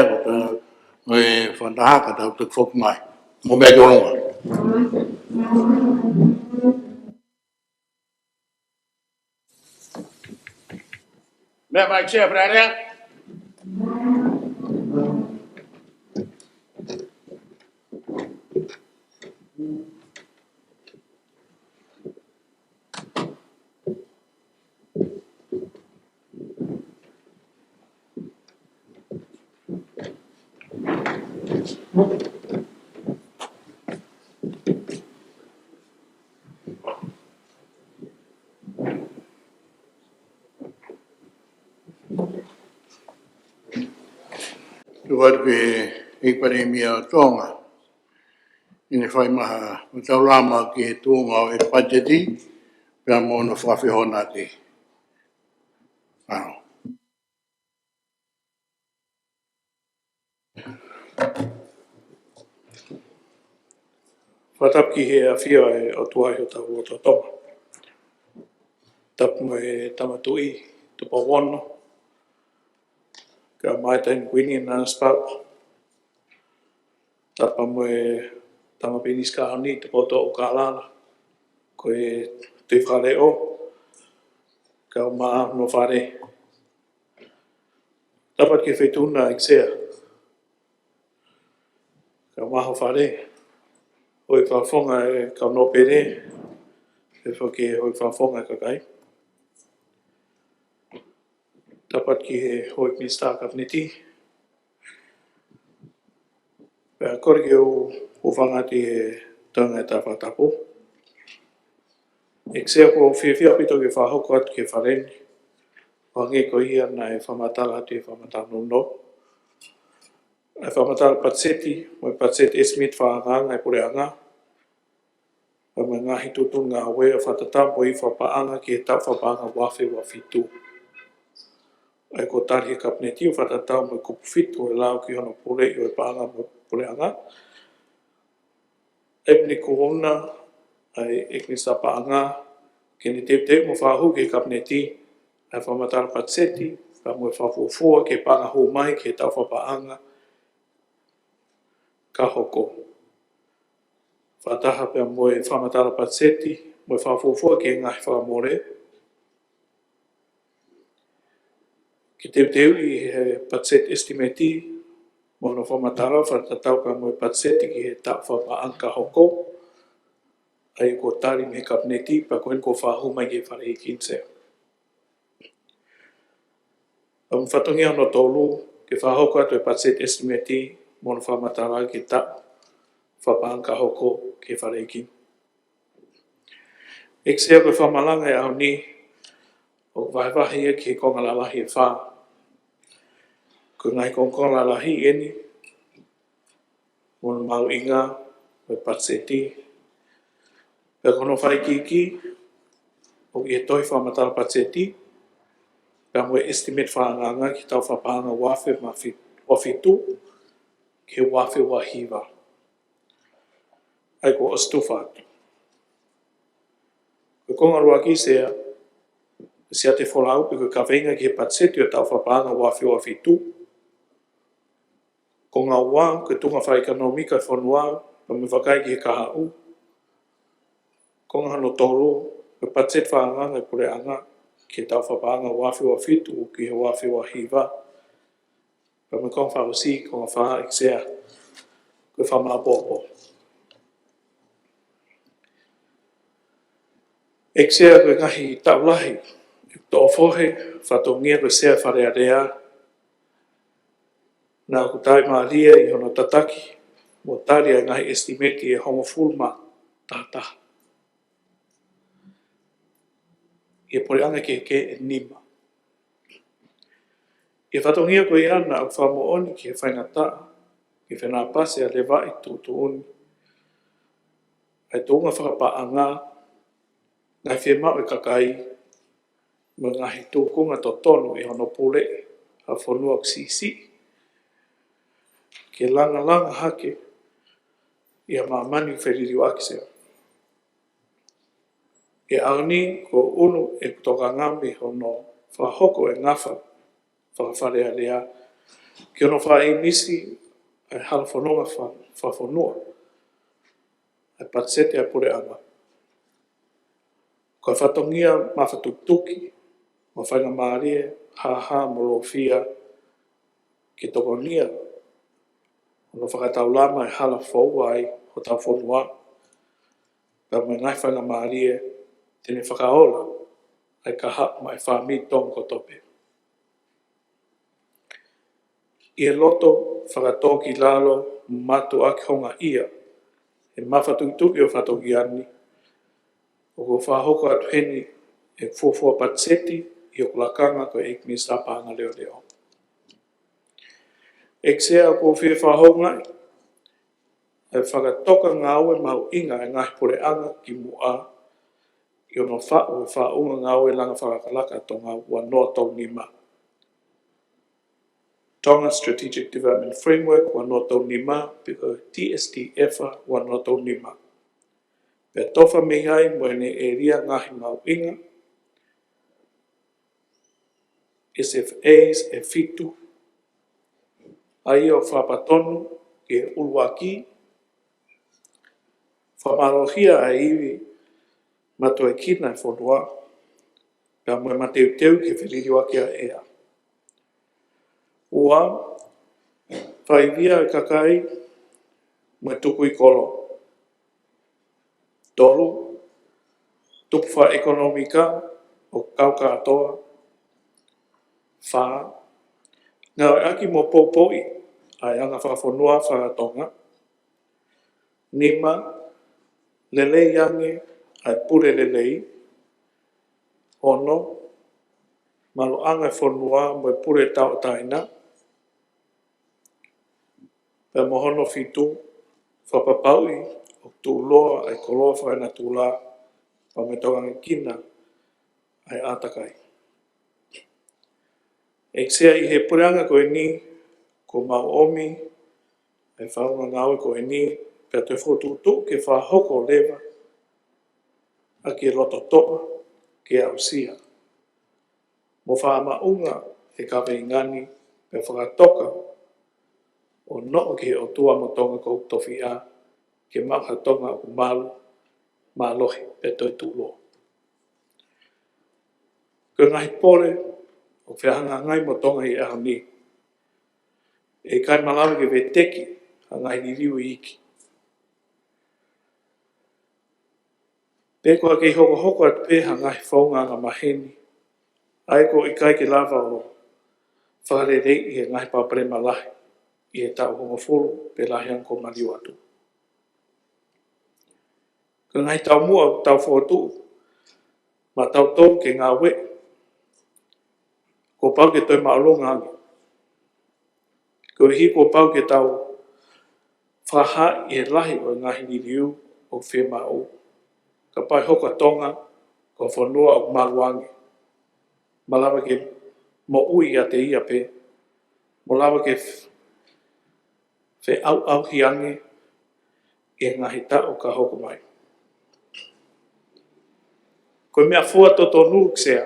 ko e fakataha ka tau toki foki mai. Mo mea ki ʻolunga. Meʻa mai Sea Fale Alea. Tuʻu atu ki he ʻEiki Palēmia ʻo Tonga ʻi heʻene fai mai ha fakataulama ki he tuʻunga ʻo e patiseti pea mo hono fakafehoanaki. Mālō. Fakatapu ki he ʻafio ʻa e ʻOtua ʻi hotau lotolotonga. Tapu mo e Tama Tuʻi Tupou Ono, kae ʻumaʻā e Taʻahine Kuini Nanasipauʻu. Tapu mo e Tama Pilinisi Kātoni Tupoutoʻa ʻUlukālala, ko e Tuʻi Fakaleʻo, kae ʻumaʻā hono fale. Tapu ki he Feituʻu na, ʻEiki Sea, kae ʻumaʻā ho fale, houʻeiki fakafofonga ʻo e kau nōpele, pehē foki ki he houʻeiki fakafofonga ʻo e kakai. Tapu ki he houʻeiki Minisitā Kapineti. Pea kole ke u hūfanga atu he toenga ʻetau fakatapu. ʻEiki Sea, ʻoku ou fiefia ʻaupito ke fakahoko atu ki he Fale ni, ʻo hangē ko ia naʻe fakamatala atu he fakamatala nounou, ʻa e fakamatala patiseti mo e budget estimate fakaangaanga ʻa e Puleʻanga, pea mo e ngaahi tuʻutuʻuni ngāue ʻo fakatatau mo e ivi fakapaʻanga ki he taʻu fakapaʻanga ua afe ua fitu. ʻA ia kuo tali ʻe he Kapineti ʻo fakatatau mo e kupu fitu ʻo e lao ki hono puleʻi ʻo e paʻanga mo e Puleʻanga. ʻEiki Kuini, ʻa e ʻEiki Minisitā Paʻanga, ke ne teuteu mo fakahū ki he Kapineti ʻa e fakamatala patiseti, pea mo e fakafuofua ki he paʻanga hū mai ki he taʻu fakapaʻanga ka hoko. Fakataha pea mo e fakamatala patiseti, mo e fakafuofua ki he ngaahi fakamole. Ke teuteuʻi he budget estimate, mo hono fakamatala fakatatau pea mo e patiseti ki he taʻu fakapaʻanga ka hoko. ʻA ia kuo tali mei he Kapineti, pea ko eni kuo fakahū mai ki he Fale ʻEiki, ʻEiki Sea. Pea mo e fatongia hono tolu, ke fakahoko atu e budget estimate mo hono fakamatala ki he taʻu fakapaʻanga ka hoko ki he Fale ʻEiki. ʻEiki Sea, ko e fakamalanga ʻo e ʻaho ni, ʻOku vahevahe ia ki he konga lalahi ʻe fā. Ko e ngaahi konga lalahi eni, mo e mahuʻinga ʻo e patiseti. Pea ko hono fakaikiiki, ʻoku ʻi he tohi fakamatala patiseti, pea mo e estimate fakaangaanga ki he taʻu fakapaʻanga ua afe mā fi-, ua fitu, ki he ua afe ua hiva. ʻA ia kuo ʻosi tufa atu. Ko e konga ʻuluaki Sea, Siate Folau, pe ko e kaveinga ki he patiseti ʻo e taʻu fakapaʻanga ua afe ua fitu. Konga ua, ko e tuʻunga fakaʻekonōmika ʻo e fonua, pea mo e vakai ki he kahaʻu. Konga hono tolu, ko e patiseti fakaangaanga ʻo e puleʻanga, ki he taʻu fakapaʻanga ua afe ua fitu, ki he ua afe ua hiva. Pea mo e konga fakaʻosi, konga fā, ʻEiki Sea, ko e fakamāʻopoʻopo. ʻEiki Sea, ko e ngaahi taʻu lahi ʻeku toʻo fohe, fatongia ko e Sea Fale Alea, naʻa ku taʻimālie ʻi hono tataki mo tali ʻa e ngaahi estimate ʻe hongofulu mā taha taha ʻi he puleʻanga kehekehe ʻe nima. ʻI he fatongia ko ia naʻa ku fakamoʻoni ki he faingataʻa ke fenāpasi ʻa e levaʻi tuʻutuʻuni ʻa e tuʻunga fakapaʻanga, ngaahi fiemaʻu ʻa e kakai, mo e ngaahi tūkunga totonu ʻi hono puleʻi ʻa e fonua ʻoku siʻisiʻi, ke langalanga hake ʻi ha māmani feliliuaki Sea. ʻI he ʻaho ni, ko e ʻunu ʻeku tokanga mei hono fakahoko ʻa e ngafa faka-Fale Alea ki hono fakaʻinisi ʻa e hala fononga fa-, fakafonua ʻa e patiseti ʻa e puleʻanga. Ko e fatongia mafatukituki mo e faingamālie hāhā mo lōfia ke tokonia hono fakataulama ʻa e hala foua ai hotau fonua, pea mo e ngaahi faingamālie te ne fakaola ʻa e kahaʻu maʻa e fāmili Tonga kotoa pē. ʻI he loto fakatōkilalo mo mātuʻaki houngaʻia he mafatukituki ʻo e fatongia ni, ʻoku ou fakahoko atu heni ʻeku fuofua patiseti ʻi hoku lakanga ko e ʻEiki Minisitā Paʻanga Leʻoleʻo. ʻEiki Sea, ʻoku ou fie fakahoungaʻi ʻa e fakatokanga ʻo e mahuʻinga ʻa e ngaahi puleʻanga ki muʻa ʻi hono faʻu ʻa e faʻunga ngāue langa fakalakalaka ʻa Tonga ua noa tolu nima, Tonga Strategic Development Framework ua noa tolu nima, pe ko e T S D F ua noa tolu nima. Pea tofa mei ai mo ʻene ʻēlia ngaahi mahuʻinga, S F As ʻe fitu, ʻa ia ʻoku fakapatonu ki he ʻuluaki, fakamālohia ʻa e ivi matuʻuekina ʻo e fonua, pea mo e mateuteu ki he feliliuaki ʻa e ʻea. Ua, fakaivia ʻa e kakai mo e tukui kolo. Tolu, tupu fakaʻekonōmika ʻo e kau kātoa. Fā, ngāueʻaki mo poupouʻi ʻa e anga fakafonua faka-Tonga. Nima, lelei ange ʻa e pule lelei. Ono, maluʻanga ʻo e fonua mo e pule tauʻatāina. Pea mo hono fitu, fakapapauʻi ʻoku tuʻuloa ʻa e koloa fakaenatula, pea mo e tokangekina ʻa e ʻātakai. ʻEiki Sea, ʻi he puleʻanga ko eni, kuo mau ʻomi ʻa e faʻunga ngāue ko eni, pea toe fokotuʻutuʻu ke fakahoko leva ʻaki e loto toʻa ke aʻusia mo fakamaʻunga ʻa e kaveinga ni, pea fakatoka ʻo noʻo ki he ʻOtua mo Tonga ko hoku tofiʻa, ke maʻu ha Tonga ʻoku malu, mālohi, pea toe tuʻuloa. Ko e ngaahi pole ʻoku fehangahangai mo Tonga ʻi he ʻaho ni, ʻe ʻikai malava ke veteki ha ngaahi liliu iiki. Pe ko ha kei hokohoko atu pē ha ngaahi founga angamaheni, ʻa ia ʻoku ʻikai ke lava ʻo fakaleleiʻi ʻa e ngaahi palopalema lahi ʻi he taʻu hongofulu pe lahi ange kuo maliu atu. Ko e ngaahi taumuʻa ʻoku tau fokotuʻu maʻatautolu ke ngāueʻi Kuo pau ke toe māʻolunga ange. Koeʻuhi kuo pau ke tau fakahaaʻi e lahi ʻo e ngaahi liliu ʻoku fiemaʻu, kapau ʻe hoko ʻa Tonga ko e fonua ʻoku malu ange, malava ke moʻui ʻiate ia pē, mo lava ke feʻauʻauhi ange ʻi he ngaahi taʻu ka hoko mai. Ko e meʻafua totonu, Sea,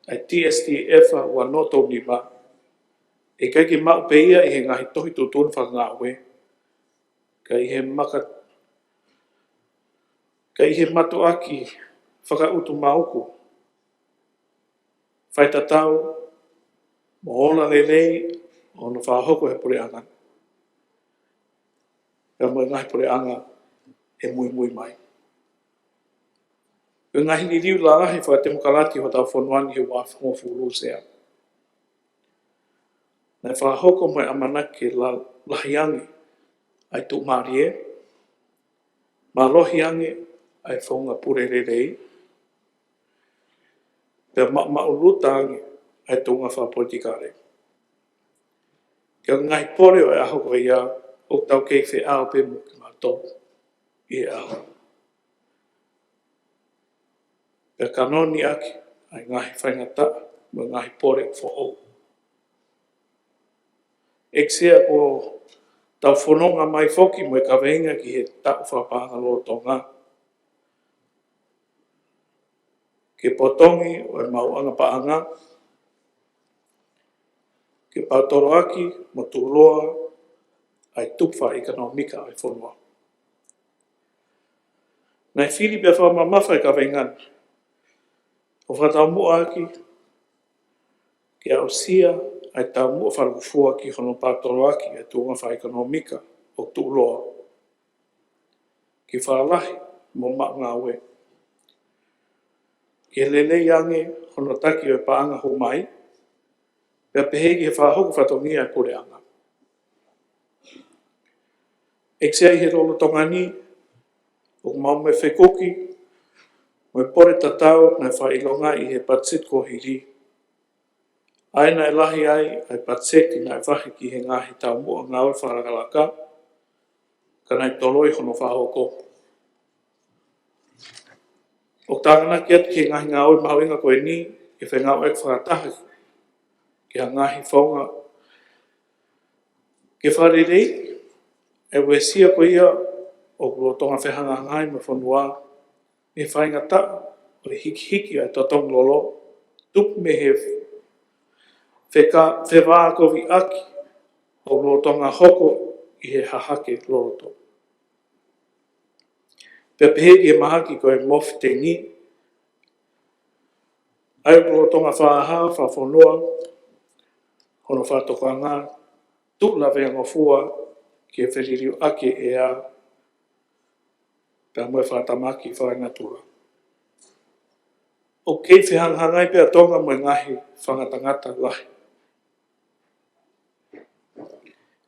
ʻa e T S T F ua noa tolu nima, ʻe ʻikai ke maʻu pē ia ʻi he ngaahi tohi tuʻutuʻuni fakangāue, ka ʻi he maka-, ka ʻi he mātuʻaki fakaʻutumauku, faitatau mo ola lelei ʻo hono fakahoko ʻe he puleʻanga, pea mo e ngaahi puleʻanga ʻe muimui mai. Ko e ngaahi liliu lalahi fakatemokalati ʻo hotau fonua ni he ua afe hongofulu, Sea, naʻe fakahoko mo e ʻamanaki ke la-, lahi ange ʻa e tuʻumālie, mālohi ange ʻa e founga pule lelei, pea maʻumaʻuluta ange ʻa e tuʻunga fakapolitikale. Ka ko e ngaahi pole ʻo e ʻaho ko ia ʻoku tau kei feʻao pē mo kimautolu ʻi he ʻaho. Pea kanoni ʻaki ʻa e ngaahi faingataʻa mo e ngaahi pole foʻou. ʻEiki Sea, kuo tau fononga mai foki mo e kaveinga ki he taʻu fakapaʻanga lolotonga, ke potongi ʻo e maʻuʻanga paʻanga, ke paotoloaki mo tuʻuloa ʻa e tupu fakaʻekonōmika ʻa e fonua. Naʻe fili pea fakamamafa e kaveinga ni ʻo fakataumuʻa ʻaki ke aʻusia ʻa e taumuʻa fakalūkufua ki hono paotoloaki ʻa e tuʻunga fakaʻekonōmika ʻoku tuʻuloa, ke fakalahi mo maʻu ngāue, ke lelei ange hono taki ʻo e paʻanga hū mai, pea pehē ki he fakahoko fatongia ʻa e puleʻanga. ʻEiki Sea, ʻi he lolotonga ni ʻoku maʻu mo e fekuki mo e pole tatau naʻe fakaʻilongaʻi ʻi he patiseti kuo hili, ʻa ia naʻe lahi ai ʻa e patiseti naʻe vahe ki he ngaahi taumuʻa ngāue fakalakalaka, ka naʻe toloi hono fakahoko. ʻOku tānaki atu ki he ngaahi ngāue mahuʻinga ko eni ke fengāueʻaki fakataha ki ha ngaahi founga ke fakaleleiʻi ʻa e uesia ko ia ʻoku lolotonga fehangahangai mo e fonua, mei he faingataʻa ʻo e hikihiki ʻa e totongi lolo, tupu mei he feka-, fevākoviʻaki ʻoku lolotonga hoko ʻi he hahake loloto. Pea pehē ki he mahaki ko e mofiteni, ʻa ia ʻoku lolotonga fakahā fakafonua hono fakatokanga, tuʻu lavea ngofua ke feliliuaki e ʻea pea mo e fakatamaki fakaenatula. ʻOku kei fehangahangai pē ʻa Tonga mo e ngaahi fakangatangata lahi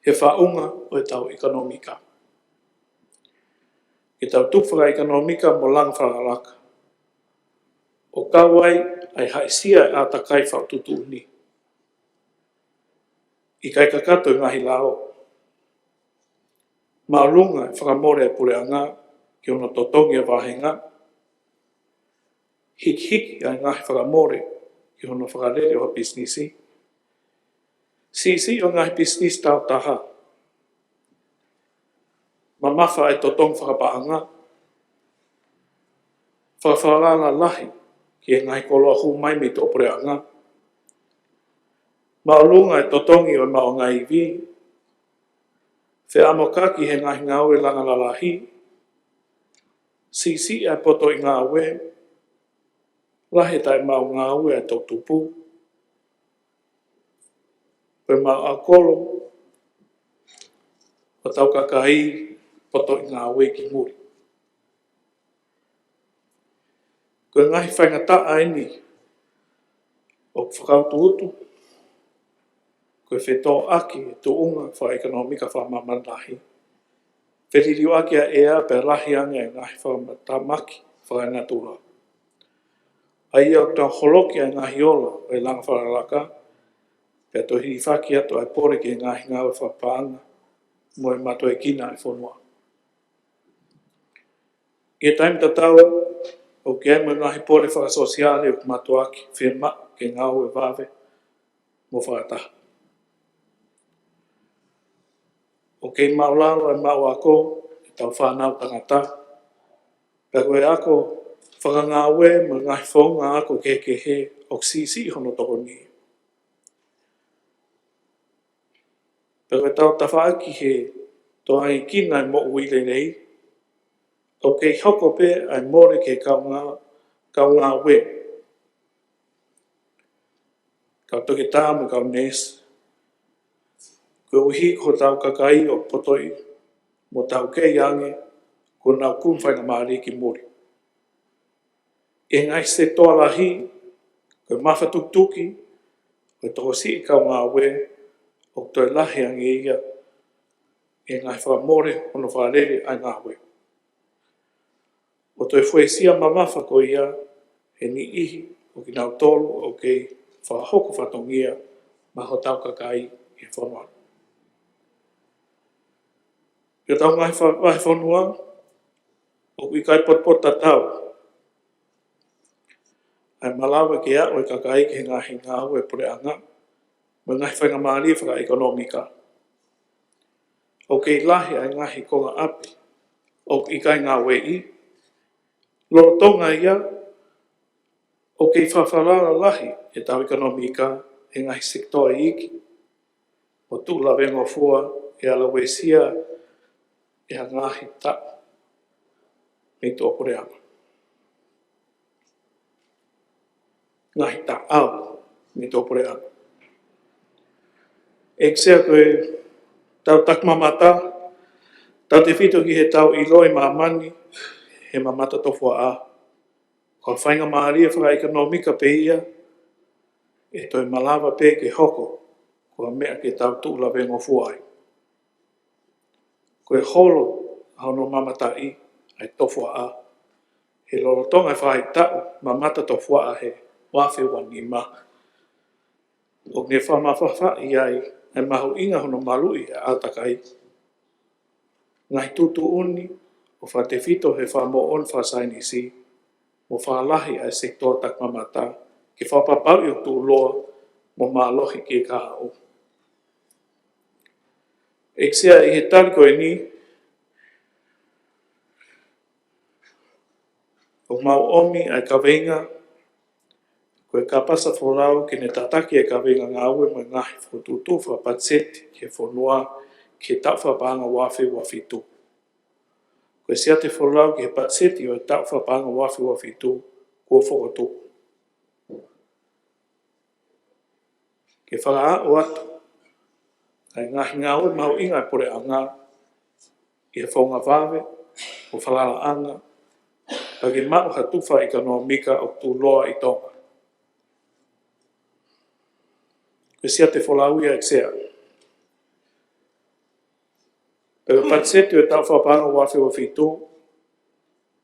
he faʻunga ʻo ʻetau ʻekonōmika. Ke tau tupu fakaʻekonōmika mo langa fakalakalaka, ʻo kau ai ʻa e haʻisia e ʻātakai fakatuʻutuʻuni, ʻikai kakato e ngaahi lao. Māʻolunga e fakamole ʻa e puleʻanga ki hono totongi ʻa e vāhenga, hikihiki ʻa e ngaahi fakamole ki hono fakalele ʻo ha pisinisi, siʻisiʻi ʻo e ngaahi pisinisi taautaha, mamafa e totongi fakapaʻanga, fakafalala lahi ki he ngaahi koloa hū mai mei tuʻapuleʻanga, māʻolunga e totongi ʻo e maʻuʻanga ivi, feʻamokaki he ngaahi ngāue langa lalahi, siʻisiʻi ʻa e potoʻi ngāue, lahi e taʻemaʻu ngāue ʻa e toʻutupu, ko e maʻu ʻakolo ʻo hotau kakai potoʻi ngāue ki muli. Ko e ngaahi faingataʻa eni ʻoku fakautuutu ko e fetōʻaki e tuʻunga fakaʻekonōmika fakamāmani lahi, feliliuaki ʻa e ʻea pea lahi ange e ngaahi fakatamaki fakaenatula. ʻA ia ʻoku tau holoki ʻa e ngaahi ola ʻo e langa fakalakalaka, pea toe hilifaki atu ʻa e pole ki he ngaahi ngāue fakapaʻanga mo e mātuʻakina ʻa e fonua. ʻI he taimi tatau, ʻoku ʻi ai mo e ngaahi pole fakasōsiale ʻoku mātuʻaki fiemaʻu ke ngāue vave mo fakataha. ʻOku kei māʻulalo ʻa e maʻu ako ʻetau fānau tangata, pea ko e ako fakangāue mo e ngaahi founga ako kehekehe ʻoku siʻisiʻi hono tokoni. Pea ko ʻetau tafaʻaki he toʻa ʻi he kina e moʻui lelei, ʻoku kei hoko pē ʻa e mole ki he kaungā, kaungāue, kau toketā mo e kau neesi, koeʻuhi ko hotau kakai ʻoku poto mo taukei ange, kuo nau kumi faingamālie ki muli. ʻI he ngaahi sekitoa lahi, ko e mafatukituki ʻo e tokosiʻi kaungāue ʻoku toe lahi ange ia ʻi he ngaahi fakamole hono fakalele ʻa e ngāue. ʻO toe fuesia mamafa ko ia he niʻihi ʻo kinautolu ʻoku kei fakahoko fatongia maʻa hotau kakai ʻi he fonua. Ki hotau ngaahi fa-, vahefonua, ʻoku ʻikai potopoto tatau ʻa e malava ke aʻu e kakai ki he ngaahi ngāue puleʻanga mo e ngaahi faingamālie fakaʻekonōmika. ʻOku kei lahi ʻa e ngaahi konga ʻapi ʻoku ʻikai ngāueʻi. Lolotonga ia, ʻoku kei fafalala lahi ʻetau ʻekonōmika he ngaahi sekitoa iiki mo tuʻu lavengofua ʻe ala uesia ʻe ha ngaahi taʻu mei tuʻapuleʻanga. Ngaahi taʻau mei tuʻapuleʻanga. ʻEiki Sea, ko ʻetau takimamata, tautefito ki heʻetau ʻiloʻi māmani he mamata tofuaʻa, ko e faingamālie fakaʻekonōmika pē ia ʻe toe malava pē ke hoko ko ha meʻa ke tau tuʻu lavengofua ai. Ko e holo ʻa hono mamataʻi ʻa e tofuaʻa he lolotonga e faʻahitaʻu mamata tofuaʻa he ua afe ua nima, ʻoku ne fakamafafaʻi ai ʻa e mahuʻinga hono maluʻi ʻa e ʻātakai, ngaahi tuʻutuʻuni ʻo fakatefito he fakamoʻoni fakasaienisi mo fakalahi ʻa e sekitoa takimamata ke fakapapauʻi ʻoku tuʻuloa mo mālohi ki he kahaʻu. ʻEiki Sea, ʻi he tali ko eni, ʻoku mau ʻomi ʻa e kaveinga ko e kapasa folau ke ne tataki e kaveinga ngāue mo e ngaahi fokotuʻutuʻu fakapatiseti ki he fonua ki he taʻu fakapaʻanga ua afe ua fitu. Ko e siate folau ki he patiseti ʻo e taʻu fakapaʻanga ua afe ua fitu kuo fokotuʻu. Ke fakaaʻu atu ʻa e ngaahi ngāue mahuʻinga ʻa e puleʻanga ʻi he founga vave ʻo e falalaʻanga, pea ke maʻu ha tufa ʻekonōmika ʻoku tuʻuloa ʻi Tonga. Ko e siate folau ia, ʻEiki Sea. Pea ko e patiseti ʻo e taʻu fakapaʻanga ua afe ua fitu,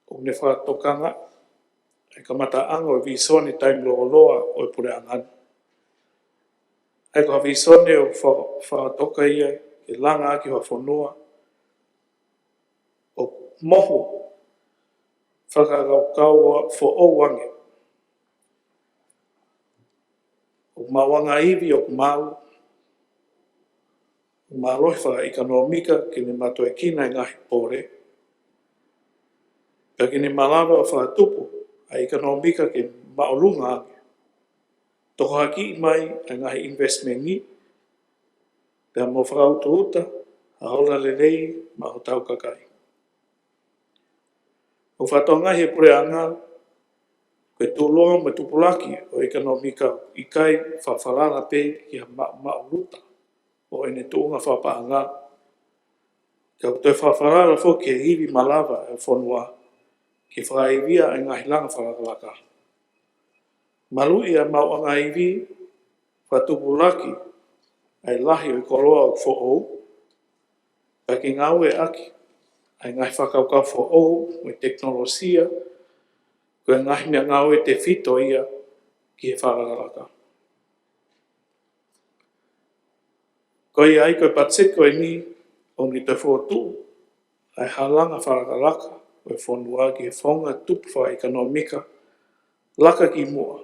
ʻoku ne fakatokanga ʻa e kamataʻanga ʻo e vīsone taimi lōloa ʻo e puleʻanga ni. ʻA ia ko ha vīsone ʻoku fa-, fakatoka ia ke langa ʻaki ha fonua ʻoku mohu fakakaukau foʻou ange, ʻoku maʻuʻanga ivi ʻoku maʻu, ʻoku mālohi fakaʻekonōmika ke ne mātuʻakina e ngaahi pole, pea ke ne malava ʻo fakatupu ʻa e ʻekonōmika ke māʻolunga ange, tohoakiʻi mai ʻa e ngaahi ʻinivesitimeni, pea mo fakautuuta ha ola lelei maʻa hotau kakai. ʻOku fakatokangaʻi ʻe he puleʻanga ko e tuʻuloa mo e tupulaki ʻo e ʻekonōmika ʻikai fakafalala pē ki ha maʻumaʻuluta ʻo ʻene tuʻunga fakapaʻanga, ka ʻoku toe fakafalala foki ki he ivi malava ʻa e fonua ke fakaivia ʻa e ngaahi langa fakalakalaka. Maluʻi ʻa e maʻuʻanga ivi, fakatupulaki ʻa e lahi ʻo e koloa ʻoku foʻou, pea ke ngāueʻaki ʻa e ngaahi fakakaukau foʻou mo e tekinolosia Ko e ngaahi meʻangāue tefito ia ki he fakalakalaka. Ko ia ai ko e patiseti ko eni ʻoku ne toe fokotuʻu ʻa e halanga fakalakalaka ʻo e fonua ki he founga tupu fakaʻekonōmika laka ki muʻa,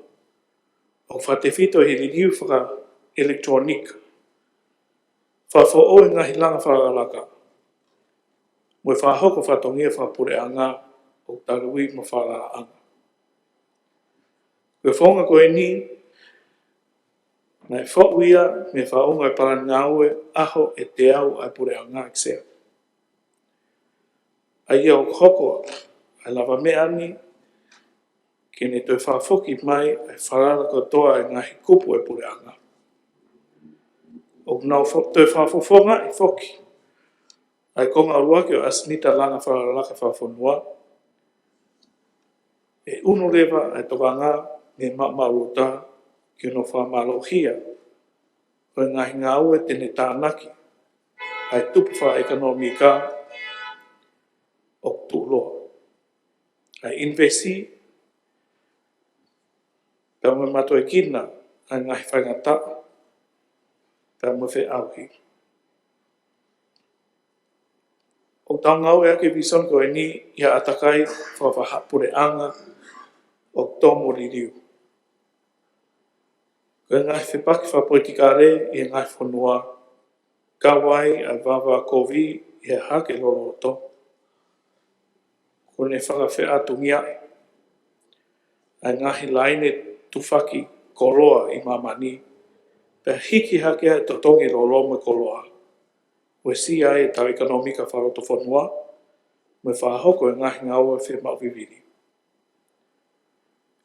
ʻo fakatefito ʻi he liliu fakaʻelekitulōnika, fakafoʻou e ngaahi langa fakalakalaka, mo e fakahoko fatongia fakapuleʻanga ʻoku tali mo falalaʻanga. Ko e founga ko eni naʻe foʻu ia mei he faʻunga e palani ngāue ʻaho ʻe teau ʻa e puleʻanga, ʻEiki Sea. ʻA ia ʻoku hoko ʻa e lavameʻa ni ke ne toe fakafoki mai ʻa e falala kotoa e ngaahi kupu e puleʻanga. ʻOku nau fo-, toe fakafofongaʻi foki ʻa e konga ʻuluaki ʻo e ʻasenita langa fakalakalaka fakafonua, ʻe ʻunu leva ʻa e tokanga mei he maʻumaʻuluta ki hono fakamālohia ʻo e ngaahi ngāue te ne tānaki ʻa e tupu fakaʻekonōmika ʻoku tuʻuloa, ʻa e ʻinivesiti, pea mo e mātuʻakina ʻa e ngaahi faingataʻa, pea mo e feʻauhi. ʻOku tau ngāueʻaki e visone ko eni ʻi ha ʻātakai fakapuleʻanga ʻoku tō mo liliu. Ko e ngaahi fepaki fakapolitikale ʻi he ngaahi fonua, kau ai ʻa e vāvākovi ʻi he hahake loloto, ʻoku ne fakafeʻātungiaʻi ʻa e ngaahi laine tufaki koloa ʻi māmani, pea hiki hake ʻa e totongi lolo mo e koloa, uesia ai ʻetau ʻekonōmika fakalotofonua, mo e fakahoko e ngaahi ngāue fiemaʻu vivili.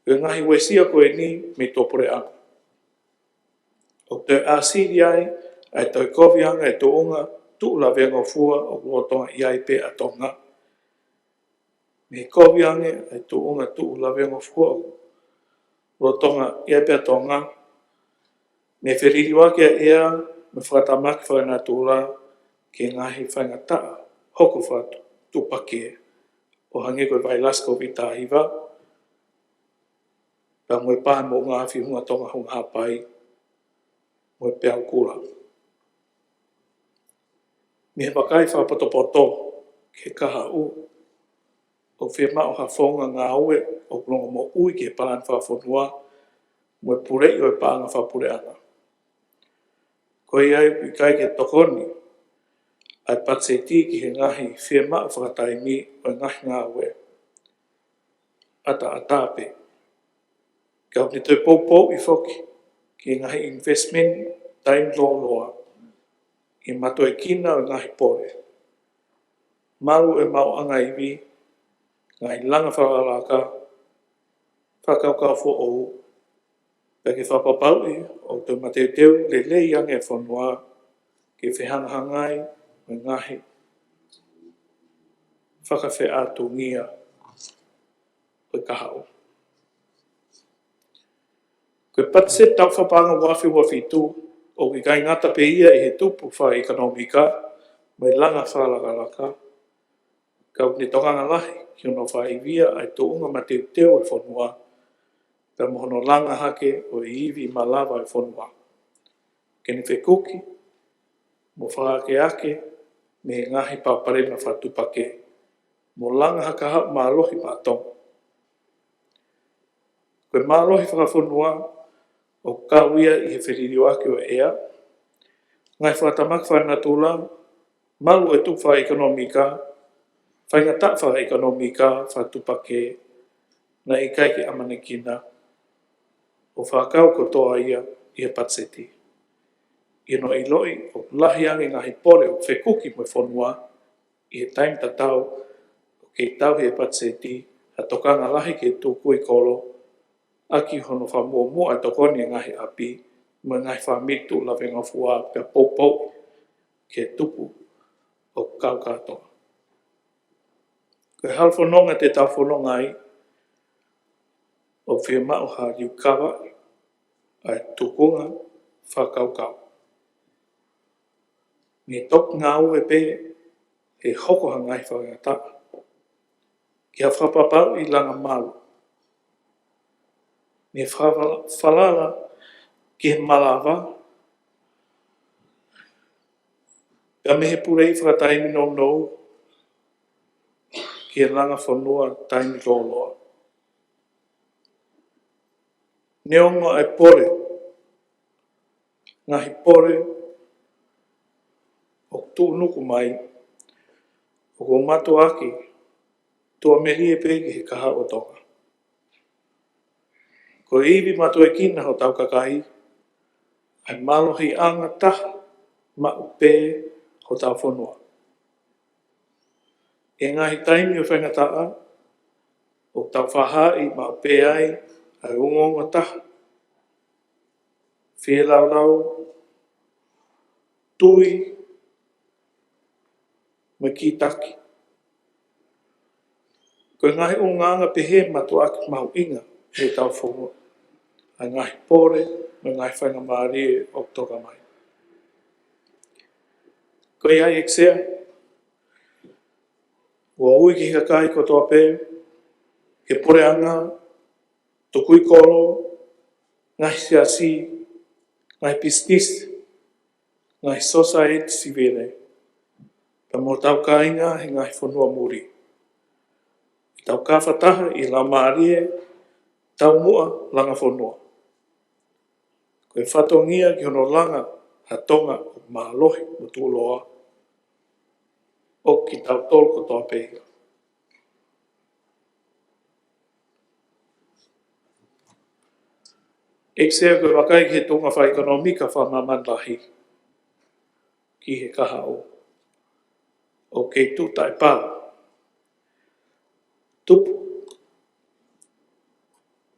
Ko e ngaahi uesia ko eni mei tuʻapuleʻanga, ʻoku toe ʻāsili ai ʻa e toe kovi ange e tuʻunga tuʻu lavengofua ʻoku lolotonga ʻi ai pē ʻa Tonga. Mei he kovi ange ʻa e tuʻunga tuʻu lavengofua ʻoku lolotonga ʻi ai pē ʻa Tonga, mei he feliliuaki ʻa e ʻea mo e fakatamaki fakanatula ki he ngaahi faingataʻa hoko fakatupakē, ʻo hangē ko e vailasi Kōviti taha hiva, pea mo e pā moʻunga afi Hunga Tonga Hunga Haʻapai, mo e peau kula. Mei he vakai fakapotopoto ki he kahaʻu, ʻoku fiemaʻu ha founga ngāue ʻoku longomoʻui ki he palani fakafonua mo e puleʻi ʻo e paʻanga fakapuleʻanga. Ko ia ai ʻoku ʻikai ke tokoni ʻa e patiseti ki he ngaahi fiemaʻu fakataimi ʻo e ngaahi ngāue ʻataʻatā pē. Ka ʻoku ne toe poupouʻi foki ki he ngaahi investment taimi lōloa, ʻi he mātuʻakina ʻo e ngaahi pole, malu e maʻuʻanga ivi, ngaahi langa fakalakalaka, fakakaukau foʻou, pea ke fakapapauʻi ʻoku toe mateuteu lelei ange e fonua ke fehangahangai mo e ngaahi fakafeʻātungia ʻo e kahaʻu. Ko e patiseti taʻu fakapaʻanga ua afe ua fitu ʻoku ʻikai ngata pē ia ʻi he tupu fakaʻekonōmika mo e langa fakalakalaka, ka ʻoku ne tokanga lahi ki hono fakaivia ʻa e tuʻunga mateuteu ʻo e fonua, pea mo hono langa hake ʻo e ivi malava ʻo e fonua, ke ne fekuki mo fakaakeake mei he ngaahi palopalema fakatupakē, mo langa ha kahaʻu mālohi maʻa Tonga. Ko e mālohi fakafonua ʻoku kau ia ʻi he feliliuaki ʻo e ʻea, ngaahi fakatamaki fakanatula, malu e tupu fakaʻekonōmika, faingataʻa fakaʻekonōmika fakatupakē, naʻe ʻikai ke ʻamanekina ʻo fakakau kotoa ia ʻi he patiseti. ʻI hono ʻiloʻi ʻoku lahi ange ngaahi pole ʻoku fekuki mo e fonua, ʻi he taimi tatau ʻoku kei tauhi ʻe he patiseti ha tokanga lahi ki he tukui kolo, ʻaki hono fakamuʻomuʻa e tokoni e ngaahi ʻapi mo e ngaahi fāmili tuʻu lavengofua, pea poupou ki he tupu ʻoku kau kātoa. Ko e halafononga te tau fononga ai, ʻoku fiemaʻu ha liukava ʻa e tuʻunga fakakaukau. Mei he toki ngāue pē he hoko ha ngaahi faingataʻa, ki ha fakapapauʻi langa malu, mei he fakafalala ki he malava, pea mei he puleʻi fakataimi nounou ki he langa fonua taimi lōloa. Neongo ʻa e pole, ngaahi pole ʻoku tuʻunuku mai, ʻoku ou mātuʻaki tuʻamelie pē ki he kahaʻu ʻo Tonga. Ko e ivi mātuʻakina hotau kakai, ʻa e mālohiʻanga taha maʻu pē hotau fonua. ʻI he ngaahi taimi ʻo faingataʻa, ʻoku tau fakahaaʻi maʻu pē ai ʻa e ongoongo taha, fielaulau, tui, mo e kītaki. Ko e ngaahi ʻulungaanga pehē mātuʻaki mahuʻinga ʻi heʻetau fonua, ʻa e ngaahi pole mo e ngaahi faingamālie ʻoku toka mai. Ko ia, ʻEiki Sea, ʻoku ou ui ki he kakai kotoa pē, ki he puleʻanga, tukui kolo, ngaahi siasi, ngaahi pisinisi, ngaahi sōsaieti sivile, pea mo hotau kāinga he ngaahi fonua muli, ke tau kafataha ʻi he laumālie taumuʻa langa fonua. Ko e fatongia ki hono langa ha Tonga ʻoku mālohi mo tuʻuloa, ʻoku kitautolu kotoa pē ia. ʻEiki Sea, ko e vakai ki he tuʻunga fakaʻekonōmika fakamāmani lahi ki he kahaʻu, ʻoku kei tuʻu taʻepau. Tupu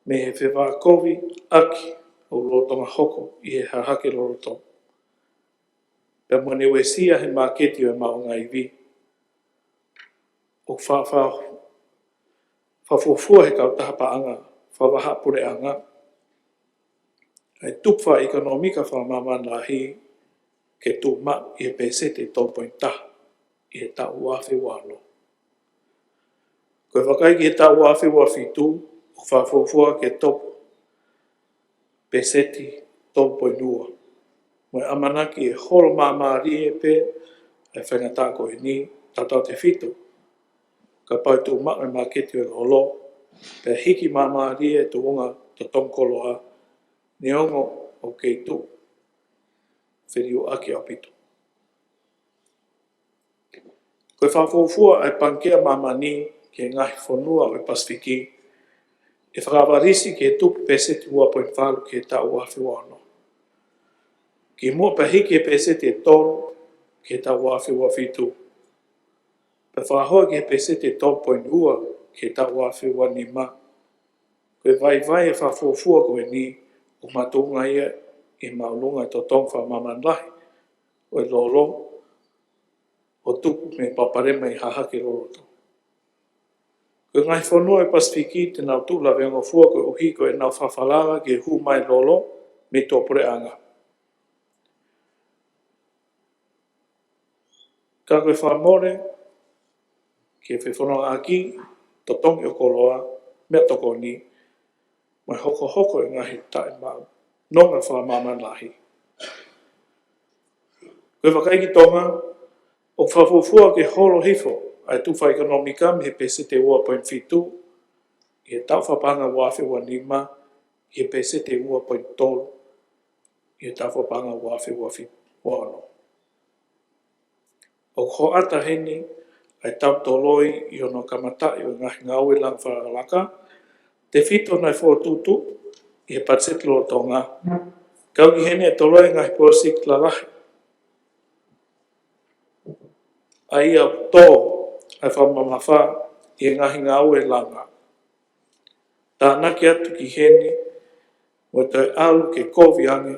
mei he fevākoviʻaki ʻoku lolotonga hoko ʻi he hahake loloto, pea mo ʻene uesia he māketi ʻo e maʻuʻanga ivi. ʻOku fa-, fa-, fakafuofua he kautaha paʻanga fakavahaʻapuleʻanga ʻa e tupu fakaʻekonōmika fakamāmani lahi ke tuʻu maʻu ʻi he pēseti ʻe tolu poini taha ʻi he taʻu ua afe ua ono. Ko e vakai ki he taʻu ua afe ua fitu, ʻoku fakafuofua ke topu pēseti tolu poini ua, mo e ʻamanaki ʻe holo māmālie pē ʻa e faingataʻa ko eni, tautautefito kapau ʻe tuʻu maʻu e māketi ʻo e lolo, pea hiki māmālie e tuʻunga totongi koloa, neongo ʻoku kei tuʻu feliuaʻaki ʻaupito. Ko e fakafuofua ʻa e Pangikē ʻa Māmani ki he ngaahi fonua ʻo e Pasifiki, ʻe fakaʻavalisi ki he tupu pēseti ua poini valu ki he taʻu ua afe ua ono. Kimuʻa pea hiki he pēseti ʻe tolu ki he taʻu ua afe ua fitu. Pea fakahoa ki he pēseti ʻe tolu poini ua ki he taʻu ua afe ua nima. Ko e vaivai ʻa e fakafuofua ko eni, ʻoku makatuʻunga ia ʻi he māʻolunga ʻa e totongi fakamāmani lahi ʻo e lolo, ʻo tupu mei he palopalema ʻi he hahake loloto. Ko e ngaahi fonua ʻo e Pasifiki te nau tuʻu laveangofua koeʻuhi ko ʻenau fakafalala ki he hū mai e lolo mei tuʻapuleʻanga. Ka ko e fakamole ki he fefonongaʻaki, totongi ʻo e koloa, meʻatokoni, mo e hokohoko e ngaahi taʻemaʻu nonga fakamāmani lahi. Ko e vakai ki Tonga, ʻoku fakafuofua ke holo hifo ʻa e tuʻu fakaʻekonōmika mei he pēseti ʻe ua poini fitu ʻi he taʻu fakapaʻanga ua afe ua nima, ʻi he pēseti ʻe ua poini tolu ʻi he taʻu fakapaʻanga ua afe ua fitu, ua ono. ʻOku hoʻata heni ʻa e tau toloi ʻi hono kamataʻi ʻo e ngaahi ngāue langa fakalakalaka, tefito naʻe fokotuʻutuʻu ʻi he patiseti lolotonga, kau ki heni e toloi e ngaahi polosiki lalahi, ʻa ia ʻoku tō ʻa e fakamamafa ʻi he ngaahi ngāue langa. Tānaki atu ki heni, mo e toe ʻalu ke kovi ange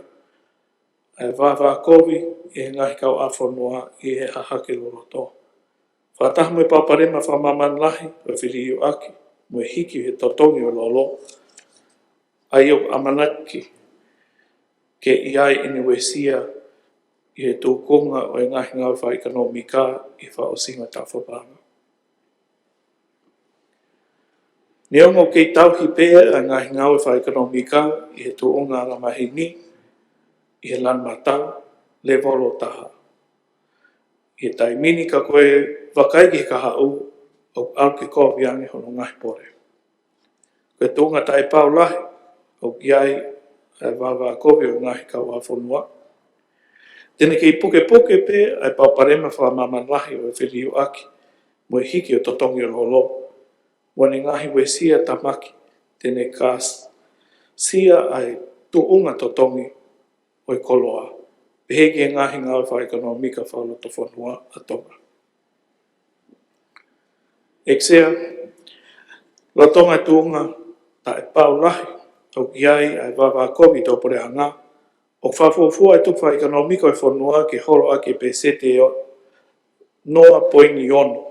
ʻa e vāvākovi ʻi he ngaahi kauʻāfonua ʻi he hahake loloto, fakataha mo e palopalema fakamāmani lahi ʻo e feliuaʻaki mo e hiki he totongi ʻo e lolo, ʻa ia ʻoku ʻamanaki ke ʻi ai ʻene uesia ʻi he tuʻunga ʻo e ngaahi ngāue fakaʻekonōmika ʻi he fakaʻosinga ʻo e taʻu fakapaʻanga. Neongo ʻoku kei tauhi pē ʻa e ngaahi ngāue fakaʻekonōmika ʻi he tuʻunga angamaheni ʻi he lanu matau, lēvolo taha, ʻi he taimi ni, ka ko e vakai ki he kahaʻu, ʻoku ʻalu ke kovi ange hono ngaahi pole. Ko e tuʻunga taʻepau lahi ʻoku ʻi ai ʻa e vāvā kovi ʻo e ngaahi kauʻāfonua. Te ne kei pukepuke pē ʻa e palopalema fakamāmani lahi ʻo e feliliuaki mo e hiki ʻo e totongi ʻo e lolo, mo ʻene ngaahi uesia tāmaki te ne kāsia ʻa e tuʻunga totongi ʻo e koloa, pehē ki he ngaahi ngāue fakaʻekonōmika fakalotofonua ʻa Tonga. ʻEiki Sea, lolotonga e tuʻunga taʻepau lahi ʻoku ʻi ai ʻa e vāvā kovi ʻi hotau puleʻanga, ʻoku fakafuofua e tupu fakaʻekonōmika ʻo e fonua ke holo ʻaki e peseti ʻe noa poini ono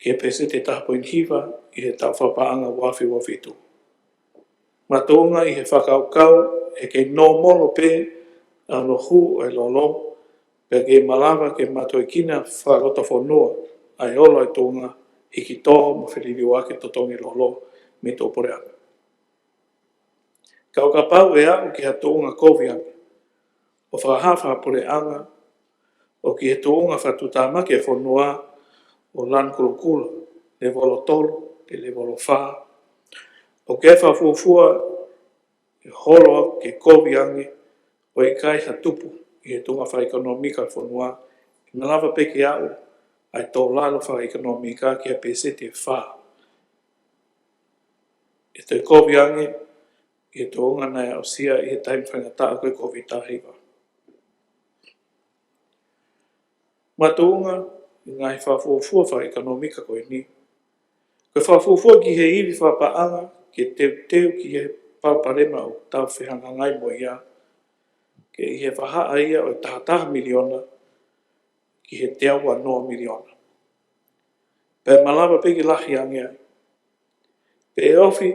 ki he peseti ʻe taha poini hiva ʻi he taʻu fakapaʻanga ua afe ua fitu. Makatuʻunga ʻi he fakakaukau ʻe kei nōmolo pē ʻa hono hū ʻa e lolo, pea kei malava ke mātuʻakina fakalotofonua ʻa e ola ʻo e tuʻunga hiki tō mo feliliuaki e totongi lolo mei hotau puleʻanga. Ka ʻo kapau ʻe aʻu ki ha tuʻunga kovi ange, ʻo fakahā fakapuleʻanga ʻoku ʻi he tuʻunga fakatuʻutāmaki e fonua ʻo lanu kulokula, lēvolo tolu pe lēvolo fā, ʻoku fakafuofua ʻe holo ke kovi ange ʻo ʻikai ha tupu ʻi he tuʻunga fakaʻekonōmika e fonua, ʻe malava pē ke aʻu ʻa e tō lalo fakaʻekonōmika ki ha peseti ʻe fā. ʻE toe kovi ange ʻi he tuʻunga naʻe aʻusia ʻi he taimi faingataʻa ko e Kōviti taha hiva. Makatuʻunga ʻi he ngaahi fakafuofua fakaʻekonōmika ko eni, ko e fakafuofua ki he ivi fakapaʻanga ke teuteu ki he palopalema ʻoku tau fehangahangai mo ia, ke ʻi he vahaʻa ia ʻo e taha taha miliona ki he teau ua noa miliona. Pea malava pē ke lahi ange ai. Pe ʻe ofi,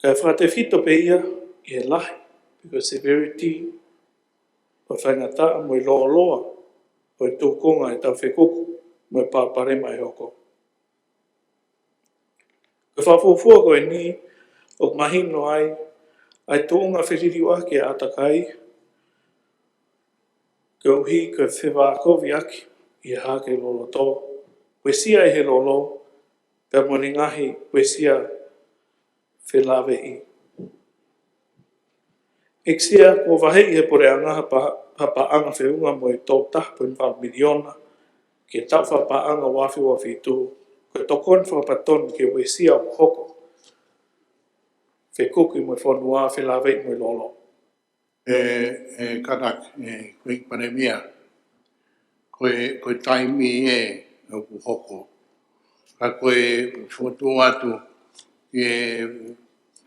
kae fakatefito pē ia ʻi he lahi pe ko e severity ʻo e faingataʻa mo e lōloa ʻo e tūkunga ʻetau fekuki mo e palopalema ʻe hoko. Ko e fakafuofua ko eni ʻoku mahino ai ʻa e tuʻunga feliliuaki e ʻātakai, koeʻuhi ko e fevākoviʻaki ʻi he hahake lolo tō, uesia ʻe he lolo, pea mo ʻene ngaahi uesia felāveʻi. ʻEiki Sea, kuo vaheʻi ʻe he puleʻanga ha pa-, ha paʻanga feʻunga mo e tolu taha poini valu miliona ki he taʻu fakapaʻanga ua afe ua fitu, ko e tokoni fakapatonu ki he uesia ʻoku hoko, fekuki mo e fonua, felāveʻi mo e lolo. ʻE, ʻe Kātaki, ʻe ko e Palēmia, ko e, ko e taimi ē ʻoku hoko. Ka ko e fokotuʻu atu ki he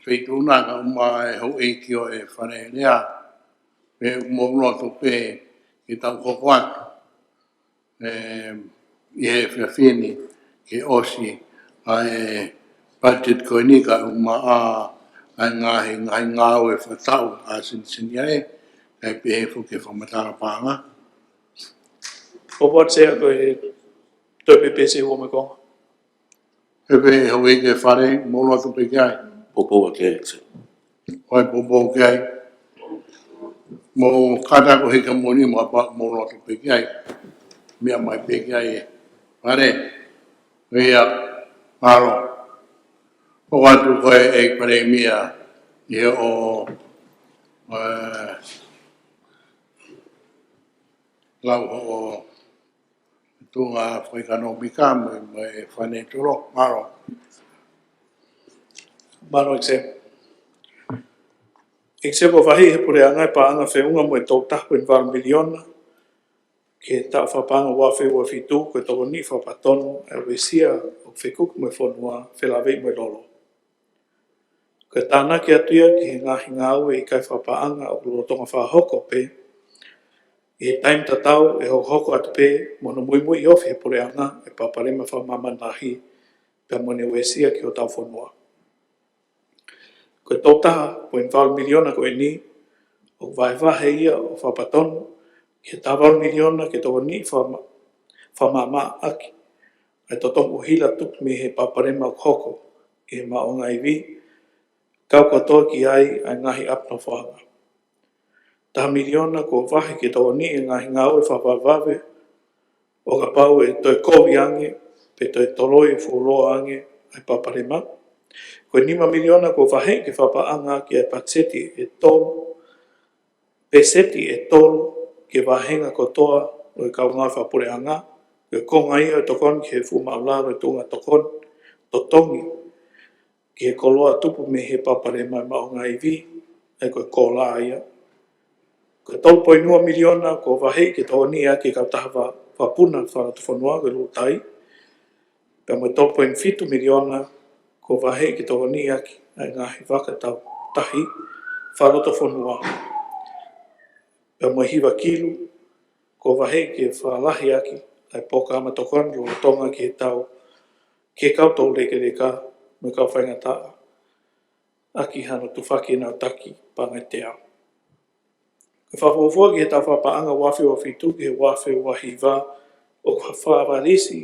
Feituʻu na, kae ʻumaʻā e houʻeiki ʻo e Fale Alea, pea ʻoku mou loto pē ke tau hoko atu, ʻe, ʻi he efiafi ni ke ʻosi ʻa e budget ko eni kae ʻumaʻā ʻa e ngaahi, ngaahi ngāue fakataʻu ʻa e sinisini ē, kae pehē foki e fakamatala paʻanga. ʻOku ou ʻoatu Sea ko e toe pē pese ua mai ko. Pea pehē houʻeiki ʻo e Fale, mou loto pē ki ai. Poupou ʻa ke, ʻOku ou poupou ki ai. Mou Kātaki, ʻoku heka moni mo apa mou loto pē ki ai. Meʻa mai pē ki ai ē. Fale. ʻIo, mālō. ʻOatu ko e, ʻe Palēmia, ʻi hoʻo, ʻe, lau hoʻo tuʻunga fakaʻekonōmika mo, mo e financial, mālō. Mālō ʻEiki Sea. ʻEiki Sea, kuo vaheʻi ʻe he puleʻanga e paʻanga feʻunga mo e tolu taha poini valu miliona ki he taʻu fakapaʻanga ua afe ua fitu, ko e tokoni fakapatonu ʻa e uesia ʻoku fekuki mo e fonua, felāveʻi mo e lolo. Ko e tānaki atu ia ki he ngaahi ngāue ʻikai fakapaʻanga ʻoku lolotonga fakahoko pē, ʻi he taimi tatau ʻe hokohoko atu pē mo hono muimui ofi ʻe he puleʻanga e palopalema fakamāmani lahi pea mo ʻene uesia ki hotau fonua. Ko e tolu taha poini valu miliona ko eni, ʻoku vahevahe ia ʻo fakapatonu ki he taha valu miliona ke tokoni fakama-, fakamaʻamaʻaʻaki ʻa e totongi ʻuhila tupu mei he palopalema ʻoku hoko ʻi he maʻuʻanga ivi, kau kotoa ki ai ʻa e ngaahi ʻapi nofoʻanga. Taha miliona kuo vahe ke tokoniʻi e ngaahi ngāue fakavavevave ʻo kapau ʻe toe kovi ange pe toe toloi fuoloa ange ʻa e palopalema. Ko e nima miliona kuo vaheʻi ke fakapaʻanga ʻaki ʻa e patiseti ʻe tolu, peseti ʻe tolu ki he vāhenga kotoa ʻo e kau ngāue fakapuleʻanga, ko e konga ia ʻo e tokoni ki he fuʻu māʻulalo ʻo e tuʻunga tokoni, totongi ki he koloa tupu mei he palopalema ʻo e maʻuʻanga ivi, ʻa ia ko e koula ia. Ko e tolu poini ua miliona kuo vaheʻi ke tokoniʻi ʻaki e kautaha va-, vakapuna fakalotofonua ko e Lulutai, pea mo e tolu poini fitu miliona kuo vaheʻi ke tokoniʻi ʻaki ʻa e ngaahi vaka tau tahi fakalotofonua, pea mo e hiva kilu kuo vaheʻi ke fakalahi ʻaki ʻa e polokalama tokoni lolotonga ki he tau, ki he kau toulekeleka mo e kau faingataʻa, ʻaki hano tufaki ʻenau taki paʻanga ʻi he teau. Ko e fakafuofua ki he taʻu fakapaʻanga ua afe ua fitu ki he ua afe ua hiva, ʻoku fakavalisi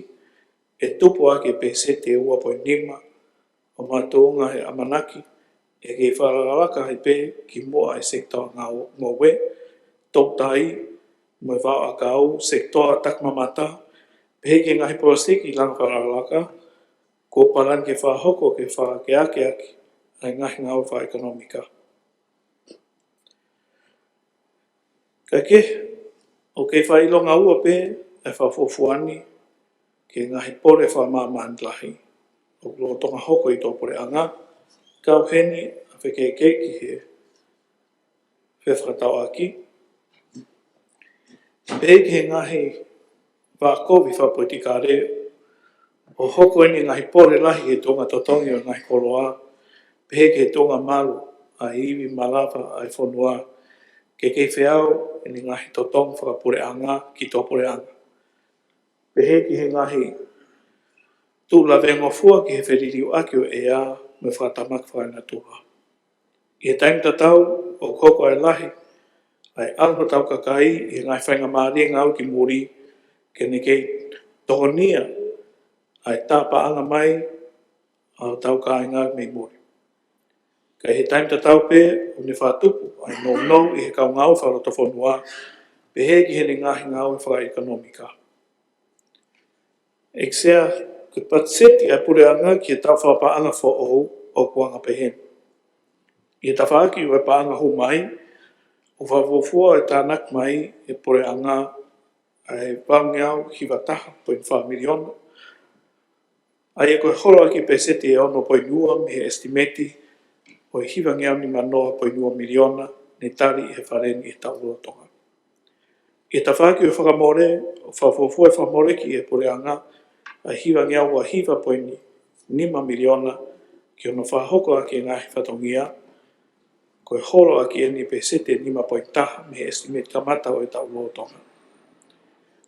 ʻe tupu ʻaki e peseti ʻe ua poini nima, ʻo makatuʻunga he ʻamanaki ʻe kei fakalakalaka ai pē ki muʻa e sekitoa ngau-, ngoue, toutai, mo e vaoʻakau, sekitoa takimamata, pehē ki he ngaahi poloseki langa fakalakalaka kuo palani ke fakahoko ke fakakeakeʻi ʻaki ʻa e ngaahi ngāue fakaʻekonōmika. Kae kehe, ʻoku kei fakaʻilonga ua pē ʻa e fakafuofua ni ki he ngaahi pole fakamāmani lahi ʻoku lolotonga hoko ʻi tuʻapuleʻanga, kau heni ʻa e fekehekehe ki he fefakatauʻaki, pehē ki he ngaahi vā kovi fakapolitikale, ʻo hoko eni e ngaahi pole lahi he tuʻunga totongi ʻo e ngaahi koloa, pehē ki he tuʻunga malu ʻa e ivi, malava ʻa e fonua, ke kei feau ʻene ngaahi totongi fakapuleʻanga ki tuʻapuleʻanga. Pehē ki he ngaahi tuʻu lavengofua ki he feliliuaki ʻo e ʻea mo e fakatamaki fakaenatula. ʻI he taimi tatau, ʻoku hoko ai e lahi ʻa e ʻalu hotau kakai ʻi he ngaahi faingamālie ngāue ki muli, ke ne kei tokonia ʻa e tāpaʻanga mai ʻa hotau kāinga mei muli. Ka ʻi he taimi tatau pē, ʻoku ne fakatupu ʻa e nounou ʻi he kau ngāue fakalotofonua, pehē ki heʻene ngaahi ngāue fakaʻekonōmika. ʻEiki Sea, ko e patiseti ʻa e puleʻanga ki he taʻu fakapaʻanga foʻou ʻoku anga pehē ni. ʻI he tafaʻaki ʻo e paʻanga hū mai, ʻoku fakafuofua e tānaki mai ʻe he puleʻanga ʻa e valu ngeau hiva taha poini fā miliona, ʻa ia ko e holo ʻaki e peseti ʻe ono poini ua mei he ʻesitimeti ʻo e hiva ngeau nima noa poini ua miliona ne tali ʻe he Fale ni he taʻu lolotonga. ʻI he tafaʻaki ʻo e fakamole, ʻoku fakafuofua e fakamoleki ʻe he puleʻanga ʻa e hiva ngeau ua hiva poini nima miliona ki hono fakahoko ʻaki e ngaahi fatongia, ko e holo ʻaki eni e peseti ʻe nima poini taha mei he ʻesitimeti kamata ʻo e taʻu lolotonga.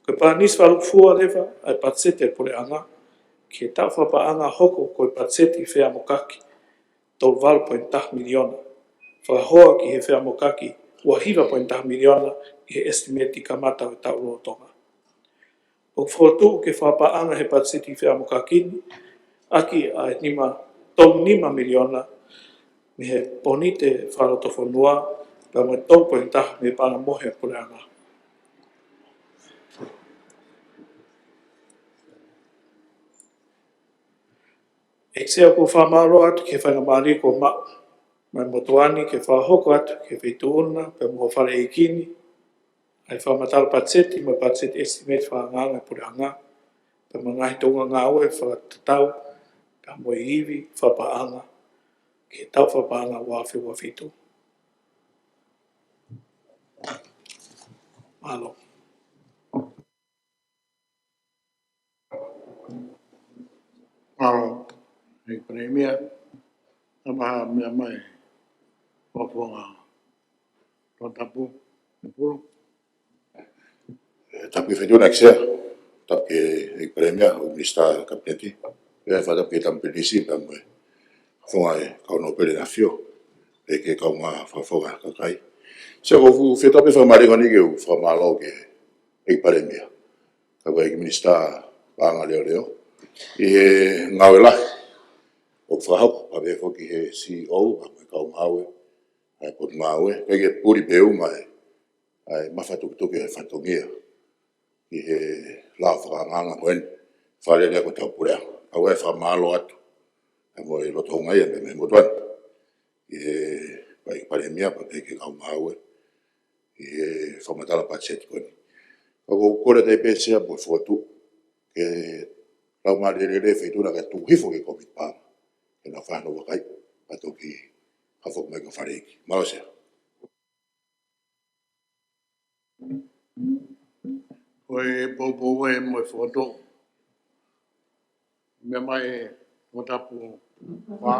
Ko e palanisi fakalukufua leva ʻa e patiseti ʻa e puleʻanga ki he taʻu fakapaʻanga hoko ko e patiseti feʻamokaki tolu valu poini taha miliona, fakahoa ki he feʻamokaki ua hiva poini taha miliona ʻi he ʻesitimeti kamata ʻo e taʻu lolotonga. ʻOku fokotuʻu ke fakapaʻanga he patiseti feʻamokaki ni ʻaki ʻa e nima, tolu nima miliona mei he ponite fakalotofonua, pea mo e tolu poini taha mei he paʻanga mohe ʻa e puleʻanga. ʻEiki Sea, ʻoku ou fakamālō atu ki he faingamālie kuo maʻu mai motuʻa ni ke fakahoko atu ki he Feituʻu na pea mo e Fale ʻEiki ni ʻa e fakamatala patiseti mo e patiseti ʻesitimeti fakaangaanga ʻa e puleʻanga, pea mo e ngaahi tuʻunga ngāue fakatatau pea mo e ivi fakapaʻanga ki he taʻu fakapaʻanga ua afe ua fitu. Mālō. Mālō, ʻEiki Palēmia. Tau maha meʻa mai, Fakafofonga Tongatapu, Pulu. ʻE, tapu ki he Feituʻu na, ʻEiki Sea. Tapu ki he ʻEiki Palēmia, ʻEiki Minisitā Kapineti. ʻE, fakatapu ki he Tama Pilinisi, pea mo e Fakafofonga ʻo e Kau Nōpele ʻa e ʻAfio. ʻE, ki he kaungā Fakafofonga Kakai. Sea, ʻoku ou fie toe pē fakamālō ni ke u fakamālō ki he ʻEiki Palēmia. Ka ko e ki Minisitā Paʻanga Leoleo, ʻi he ngāue lahi ʻoku fakahoko, pea pehē foki he C E O, pea mo e kau ngāue ʻa e potungāue, kae ke puli pē ʻumaʻā ʻa e mafatukituki ʻa e fatongia ʻi he lao fakaangaanga ko eni, Fale Alea ko Taupuleʻanga. Kau ai e fakamālō atu ʻa e mo e loto houngaʻia mei he motuʻa ni ʻi he ʻEiki Palēmia pea pehē ki he kau ngāue ʻi he fakamatala patiseti ko eni. Ka ʻoku ou kole atu pē Sea mo e fokotuʻu ke lau mālie lelei e Feituʻu na kae tuku hifo ki he Kōmiti Paʻanga ke nau fai hono vakai, pea toki hafo mai ki he Fale Alea. Mālō Sea. Ko e poupou ē mo e fokotuʻu. Meʻa mai e Tongatapu Fā.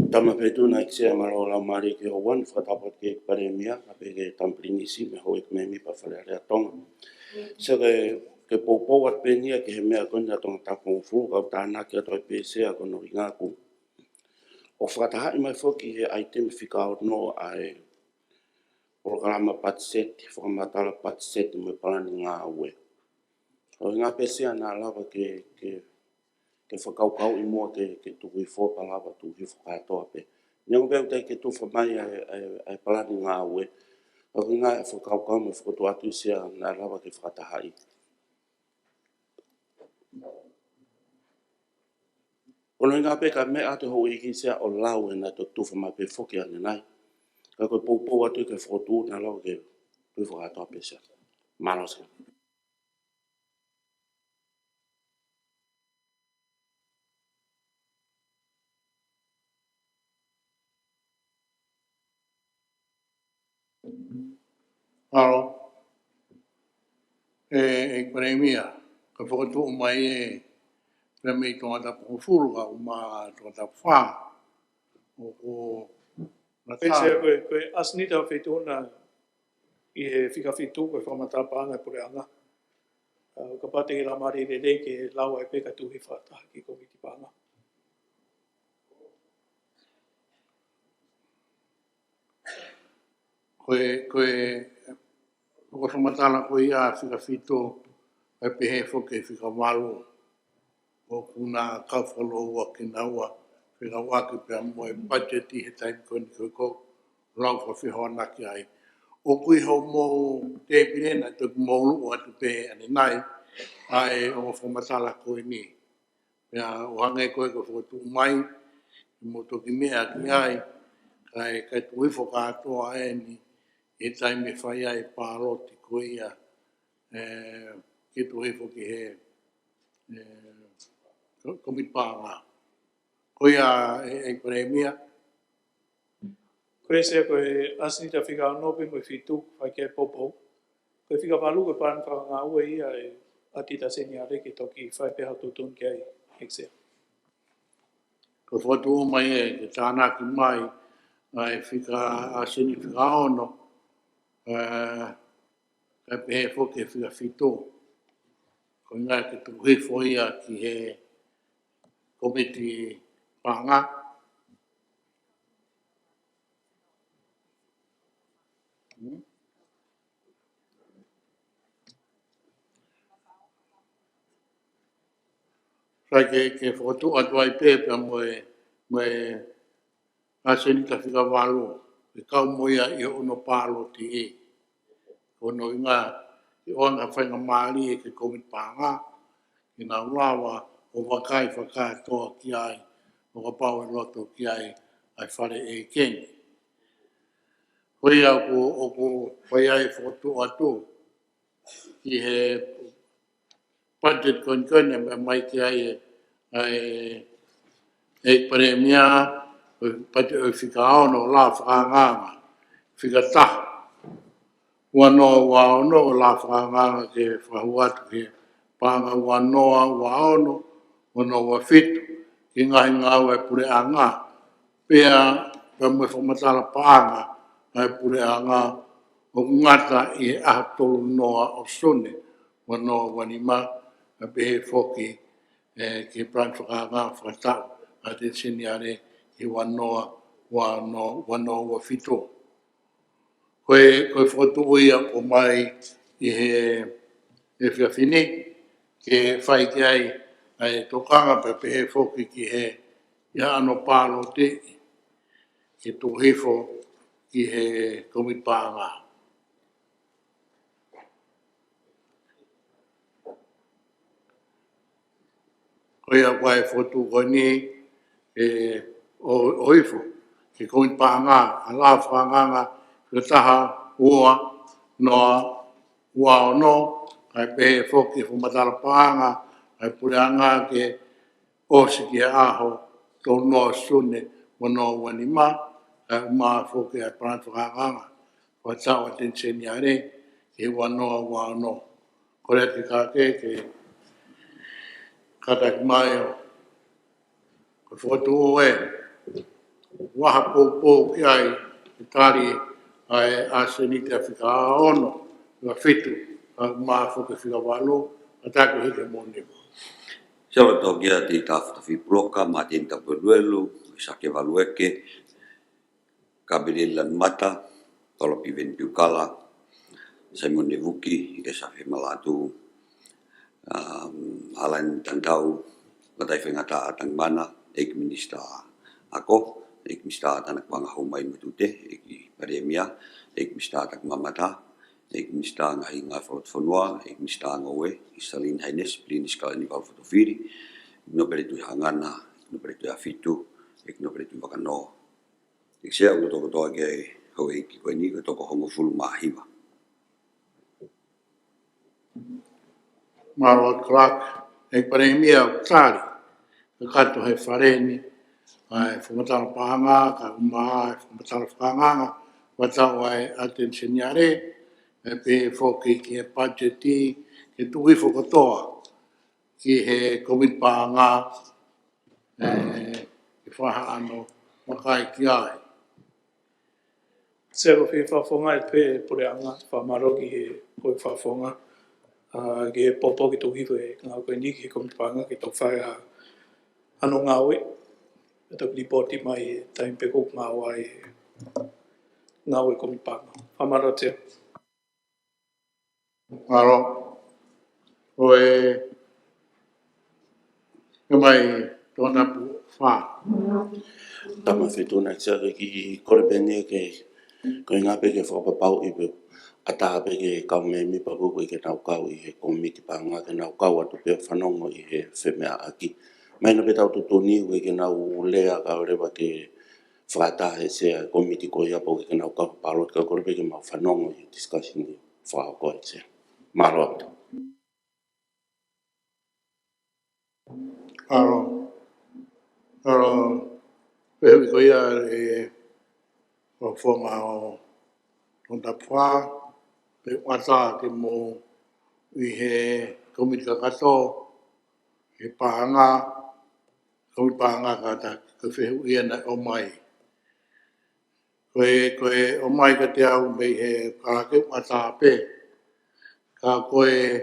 Tama Feituʻu na ʻEiki Sea, mālō e lau mālie ki he houa ni, fakatapu atu ki he ʻEiki Palēmia, pea pehē ki he Tama Pilinisi mo e Houʻeiki Mēmipa Fale Alea Tonga. Sea, ke, ke poupou atu pē eni ia ki he meʻa ko eni ʻa e Tongatapu hongofulu, kau tānaki atu ai pē Sea ko hono ʻuhinga ʻoku ʻo fakatahaʻi mai foki he ʻaitemi fika ono ʻa e polokalama patiseti, fakamatala patiseti mo e palani ngāue. ʻUhinga pē Sea naʻa lava ke, ke, ke fakakaukauʻi muʻa ke, ke tuku hifo pea lava tuku hifo kātoa pē. Neongo pē ʻoku teʻeki ke tufa mai ʻa e, ʻa e, ʻa e palani ngāue. ʻUhinga e fakakaukau mo e fokotuʻu atu Sea naʻa lava ke fakatahaʻi. Ko hono ʻuhinga pē ka meʻa atu e Houʻeiki Sea ʻo lau ʻe naʻa toe tufa mai pē foki ʻanenai. Ka ko e poupou atu ki he fokotuʻu naʻa lava ke tufa kātoa pē Sea. Mālō Sea. Mālō. ʻE, ʻEiki Palēmia, ka fokotuʻu mai ē, pea mei Tongatapu hongofulu kae ʻumaʻā Tongatapu Fā. ʻO, ʻo, na Pea tā. Sea, ko e, ko e ʻasenita ʻo e Feituʻu na ʻi he fika fitu ko e fakamatala paʻanga ʻa e Puleʻanga. ʻA, kapau te ke lau mālie lelei ke lau ai pē kae tuku hifo fakataha ki he Kōmiti Paʻanga. Ko e, ko e, ko e fakamatala ko ia fika fitu, ʻe pehē foki fika valu. ʻOku na kau fakalōua kinaua, fekauʻaki pea mo e patiseti he taimi ko eni ko e ʻoku lau fakafehoanaki ai. ʻOku ʻi hoʻomou tēpile na, toki mou luʻu atu pē ʻanenai ʻa e ongo fakamatala ko eni. Pea ʻo hangē ko e ko e fokotuʻu mai, mou toki meʻa ki ai, kae, kae tuku hifo kātoa eni he taimi ʻe fai ai e pāloti ko ia, ē, ke tuku hifo ki he, ē, ko, Kōmiti Paʻanga. Ko ia ē, ʻEiki Palēmia. Ko e Sea ko e ʻasenita fika ono pea mo e fitu, fai ki ai e poupou. Ko e fika valu ko e palani fakangāue ia ʻa e ʻAtita Seniale ke toki fai pē hao tuʻutuʻuni ki ai ʻEiki Sea. Ko e fokotuʻu mai ē ke tānaki mai ʻa e fika ʻasenita fika ono, ē, kae pehē foki e fika fitu. Ko e ʻuhinga ke tuku hifo ia ki he Kōmiti Paʻanga. Hmm? Sai ke, ke fokotuʻu atu ai pē pea mo e, mo e ʻasenita fika valu, ʻe kau mo ia ʻi hono pāloti ē. Ko hono ʻuhinga, ke ʻoange ha faingamālie ki he Kōmiti Paʻanga, ke nau lava ʻo vakai fakakātoa ki ai, ʻo kapau ʻe loto ki ai ʻa e Fale ʻEiki ni. Ko ia ʻoku, ʻoku fai ai e fokotuʻu atu ki he patiseti ko eni ko eni, meʻa mai ki ai ē, ʻa e, ʻEiki Palēmia, patiseti ʻo e fika ono lao fakaangaanga, fika taha. Ua noa ua ono lao fakaangaanga ke fakahū atu ki he paʻanga ua noa ua ono, ua noa ua fitu, ki he ngaahi ngāue ʻa e Puleʻanga, pea, pea mo e fakamatala paʻanga ʻa e Puleʻanga, ʻoku ngata ʻi he ʻaho tolu noa ʻo Sune, ua noa ua nima, kae pehē foki, ē, ki he palani fakaangaanga fakataʻu ʻa e ʻAtita Seniale ki he ua noa ua ono, ua noa ua fitu. Ko e, ko e fokotuʻu ia ʻoku ʻomai ʻi he he efiafi ni, ke fai ki ai ʻa e tokanga pea pehē foki ki he ʻi haʻano pāloti ke tuku hifo ki he kōmiti paʻanga. Ko ia ʻoku ʻi ai e fokotuʻu ko eni, ʻe, ʻo, ʻo hifo ki he kōmiti paʻanga, ʻa e lava fakaangaanga fika taha, ua, noa, ua ono, kae pehē foki e fakamatala paʻanga ʻa e puleʻanga ke ʻosi ki he ʻaho tolu noa Sune ua noa ua nima, kae ʻumaʻā foki ʻa e palani fakaangaanga fakataha ʻa e ʻAteni Seniale ki he ua noa ua ono. Kole atu ki he kakai ke kātaki mai ʻo ko e fokotuʻu ē, ʻoku ʻi ai ha poupou ki ai, ke tali ʻa e ʻasenita fika ono, fika fitu, kae ʻumaʻā foki e fika valu, kātaki ʻo hiki e moʻoni. Selo tō kia Tita Fatafi Puloka, Māteni Tapueluelu, Sake Valueke, Kapileli Lanumata, Tolo Piveni Piukala, Saimone Vuki, ʻEsa Femalatu, um, Alan Tantau, Matai Fengata Atangimana, ʻEiki Minisitā Ako, ʻEiki Minisitā Tānaki Paʻanga Hou mai Matute, ʻEiki Palēmia, ʻEiki Minisitā Taki Mamata, ʻEiki Minisitā Ngaahi Ngāue Fakalotofonua, ʻEiki Minisitā Ngoue, ʻEiki Sālini Hainesi Pilinisi Kalani Valu Fotofili, Nōpele Tuʻi Haʻangana, Nōpele Tuʻi Afitu, ʻEiki Nōpele Tuʻi Vakanō. ʻEiki Sea, ʻoku tau kotoa ki he houʻeiki ko eni, ko e toko hongofulu mā hiva. Mālō Clerk, ʻEiki Palēmia, ʻoku tali kakato he Fale ni ʻa e fakamatala paʻanga, kae ʻumaʻā e fakamatala fakaangaanga fakataha ʻa e ʻAteni Seniale, kae pehē foki ki he patiseti, ke tuku hifo kotoa ki he kōmiti paʻanga, ʻe, ke fai haʻano vakai ki ai. Selo, fie fakafofongaʻi pē puleʻanga, fakamālō ki he foʻi fakafofonga, ʻa, ki he poupou ke tuku hifo e ngāue ko eni ki he kōmiti paʻanga ke toki fai ha, hano ngāue, ʻe toki lipooti mai he taimi pē ʻoku maʻu ai e ngāue kōmiti paʻanga. Fakamālō Selo. Mālō. Ko e, ko mai Tongatapu fā. Tama Fetuna, ʻEiki Sea, ke kiʻi kole pē eni ke ko e ngaahi pē ke fakapapauʻi pē ʻatā pē ki he kau mēmipa ʻoku ʻikai ke nau kau ʻi he kōmiti paʻanga ke nau kau atu pē ʻo fanongo ʻi he femeʻaʻaki. Mahino pē ʻetau tuʻutuʻuni ʻoku ʻikai ke nau lea kae ʻoua leva ke fakataha he Sea e kōmiti ko ia pe ʻoku ʻikai ke nau kau he pāloti, kae kole pē ke mau fanongo ʻi he discussion ʻe fakahoko ʻe he Sea. Mālō ʻaupito. Mālō. Mālō. Fehuʻi ko ia ʻa e fakafofonga ʻo Tongatapu fā, pe ʻoku ʻatā ke mou ʻi he kōmiti kakato, he paʻanga, kōmiti paʻanga kātaki, ko e fehuʻi ia naʻe ʻomai. Ko e, ko e ʻomai kiate au mei he kalake ʻoku ʻatā pē. Ka ko e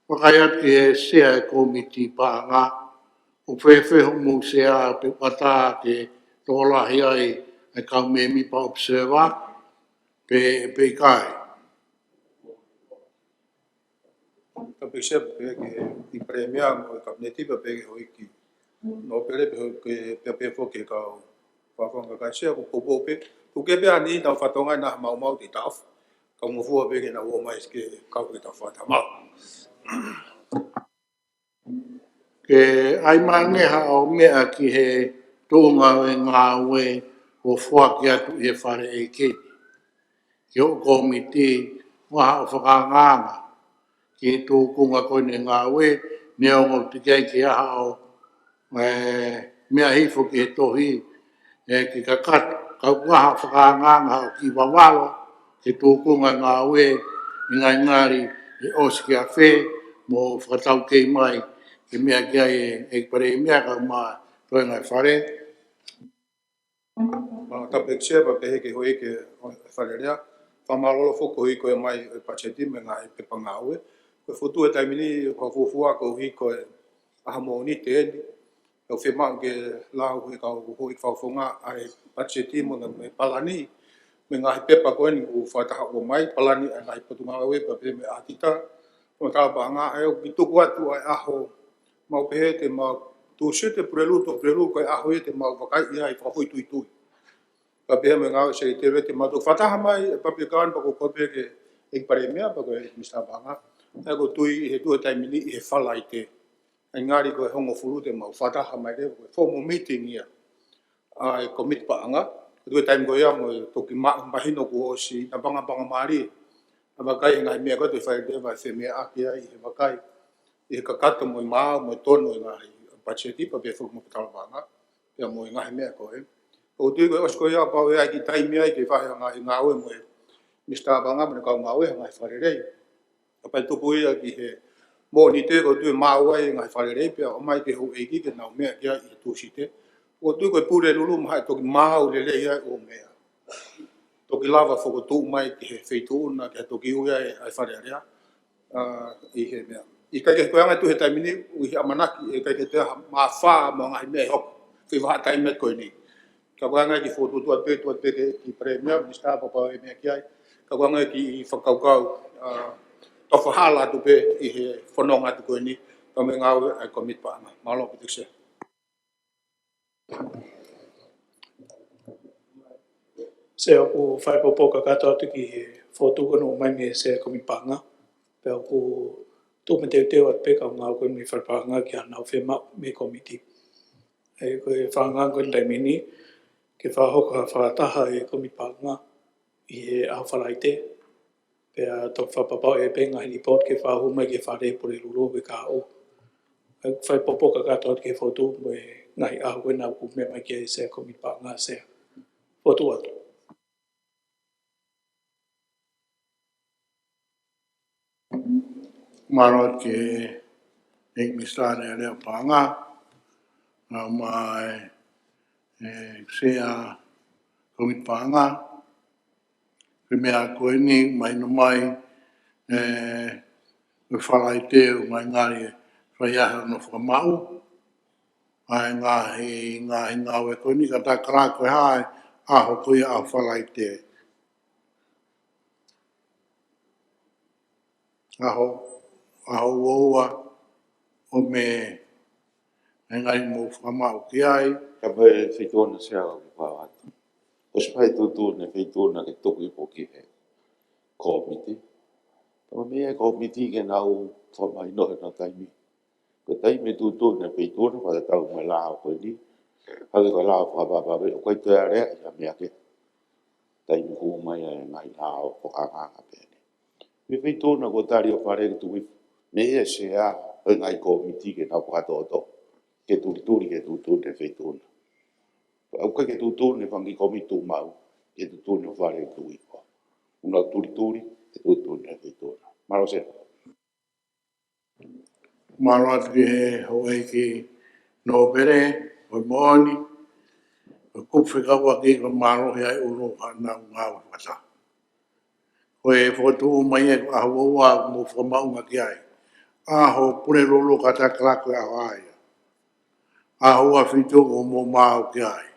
vakai atu ki he Sea e kōmiti paʻanga, ʻoku fēfē hoʻomou Sea pe ʻoku ʻatā ke tokolahi ai e kau mēmipa observer, pe, pe ʻikai. Ka pehē Sea pē ki he ʻEiki Palēmia mo e Kapineti pea pehē ki he houʻeiki nōpele pea pehē ki he, pea pehē foki ki he kau fakafofonga kakai Sea, ko e poupou pē. Tuku kehe pē ʻa eni ʻetau fatongia naʻa maumau te tau. Kaungā fua pē ke nau ō mai ke kau ke tau fakatamau. Ke ʻai mai ange haʻo meʻa ki he tuʻunga ʻo e ngāue ʻoku foaki atu ʻi he Fale ʻEiki ki hoʻo kōmiti, ʻoku ʻi ai haʻo fakaangaanga ki he tūkunga ko eni e ngāue, neongo teʻeki ai ke ʻi ai haʻo, ē, meʻa hifo ki he tohi, ē, ke kakato, ka ʻoku ʻi ai haʻo fakaangaanga, haʻo kiʻi vavalo ki he tūkunga e ngāue, ʻi he ngaahi ngali ʻe ʻosi ki fē, mo fakataukei mai ke meʻa ki ai e, ʻEiki Palēmia kae ʻumaʻā e toenga e Fale. Mālō ʻaupito ʻEiki Sea, pea pehē ki he houʻeiki ʻo e Fale Alea. Fakamālō foki koeʻuhi ko e ʻomai e patiseti mo e ngaahi pepa ngāue. Ko e fokotuʻu e taimi ni, fakafuofua koeʻuhi ko e ʻaho Mōnite eni. ʻOku fiemaʻu ke lau ʻe he kau houʻeiki fakafofonga ʻa e patiseti mo e palani, mo e ngaahi pepa ko eni kuo fakataha ʻo ʻomai, palani ʻa e ngaahi potungāue pea pehē mo e ʻasenita, Fofoa Paʻanga, ʻa ia ʻoku tuku atu ʻa e ʻaho, mau pehē te mau, Tūsite, Pulelulu, Pulelulu, ko e ʻaho ia te mau vakaiʻi ai fakafoʻituitui. Ka pehē mo e ngāue ʻa e Sekeliteli te mau toki fakataha mai, ʻe Papekani pea ko koe pē ki he Palēmia pea ko e Minisitā Paʻanga. ʻA ia ʻoku ou tui ʻi he tuʻu he taimi ni ʻi he Falaite. ʻE ngali ko e hongofulu te mau fakataha mai leva ko e formal meeting ia ʻa e Kōmiti Paʻanga. Ko e taimi ko ia mo e toki ma-, mahino kuo ʻosi napangapangamālie ʻa e vakai he ngaahi meʻa ko ē te fai leva e femeʻaʻaki ai he vakai ʻi he kakato mo e maau mo e tonu e ngaahi patiseti pea pehē foki mo e Fataulapaʻanga pea mo e ngaahi meʻa ko ē. ʻOku ou tui ko e ʻosi ko ia pau ʻe ʻi ai e kiʻi taimi ai ke fai ha ngaahi ngāue mo e Minisitā Paʻanga mo ʻene kau ngāue ha ngaahi fakalelei. Kapau ʻe tupu ia ki he Mōnite ʻoku ou tui ʻe maau ai e ngaahi fakalelei pea ʻomai ki he houʻeiki ke nau meʻa ki ai ʻi he Tūsite. ʻOku ou tui ko e Pulelulu mahalo ʻe toki maau lelei ai ʻo meʻa. Toki lava fokotuʻu mai ki he Feituʻuna ke toki ui ai ʻa e Fale Alea. ʻA, ʻi he meʻa. ʻIkai ke ko e anga tuʻu he taimi ni, ʻi he ʻamanaki, ʻe ʻikai ke toe ʻi ai ha mafai mo e ngaahi meʻa ʻe hoko. Fai ha taimi ko eni. Ka ko e anga e kiʻi fokotuʻutuʻu atu pē, tuʻu atu pē ki he Palēmia, Minisitā pea pau ʻe meʻa ki ai. Ka ko e anga e kiʻi fakakaukau, ʻa, tofa hala atu pē ʻi he fononga atu ko eni, ka mo e ngāue ʻa e Kōmiti Paʻanga. Mālō ʻaupito Sea. Sea, ʻoku ou fakapotopoto kakato atu ki he fokotuʻu ko eni ʻomai mei he Sea Kōmiti Paʻanga. Pea ʻoku ou tuʻu mateuteu atu pē kau ngāue ko eni mei he Fale Paʻanga ki haʻanau fiemaʻu mei he Kōmiti. ʻE, ko e fakaangaanga ko eni he taimi ni, ke fakahoko ha fakataha ʻa e Kōmiti Paʻanga ʻi he ʻaho Falaite, pea toki fakapapauʻi pē ngaahi lipooti ke fakahū mai ki he Fale Pulelulu pe ka ʻo. ʻE, fakapotopoto kakato atu ki he fokotuʻu mo e ngaahi ʻaho ko ena ʻoku meʻa mai ki ai e Sea Kōmiti Paʻanga Sea. Fokotuʻu atu. Mālō ki he Minisitā Leʻoleʻo Paʻanga, ʻa, mo e, ʻe, Sea Kōmiti Paʻanga, ko e meʻa ko eni mahino mai, ʻe, ko e Falaite ʻoku ngali fai ai hono fakamaʻu ʻa e ngaahi, ngaahi ngāue ko eni ka ta kala ko e hā e ʻaho ko ia ʻa Falaite. ʻAho, ʻaho ua ua ʻo Mē, ʻe ngali mou fakamaʻu ki ai. Ka pehē Feituʻuna Sea ʻoku pau atu. ʻOsi fai tuʻutuʻuni ʻe Feituʻuna ke tuku ipo ki he Kōmiti. Pea ko e meʻa ʻa e Kōmiti ke nau fakamahino he nau taimi. Ko e taimi ʻe tuʻutuʻuni ʻe Feituʻuna, fakatatau mo e lao ko eni. Hangē ko e lao fakapapau, ʻoku ʻikai toe ʻi ai ha meʻa ke taimi hū mai ʻa e ngaahi lao fakaangaanga pehē ni. Mei Feituʻuna kuo tali ʻo Fale ke tuku ipo. Mei he Sea ʻo e ngaahi Kōmiti ke nau fakatoto. Ke tulituli ke tuʻutuʻuni ʻe Feituʻuna. ʻOku ʻikai ke tuʻutuʻuni ʻe he fanga kiʻi Kōmiti tuʻu maʻu. Ke tuʻutuʻuni ʻo Fale ke tuku ipo. ʻOku nau tulituli ke tuʻutuʻuni ʻe Feituʻuna. Mālō Sea. Mālō atu ki he houʻeiki nōpele, ko e moʻoni, ko e kupu fekauʻaki ko e mālohi ʻa e ʻulu ʻa ʻenau ngāue fakataha. Ko e fokotuʻu mai ʻa e ʻaho ua ua ʻoku mou fakamaʻunga ki ai. ʻAho Pulelulu ka ta kala ko e ʻaho ia. ʻAho ua fitu ʻoku mou maʻu ki ai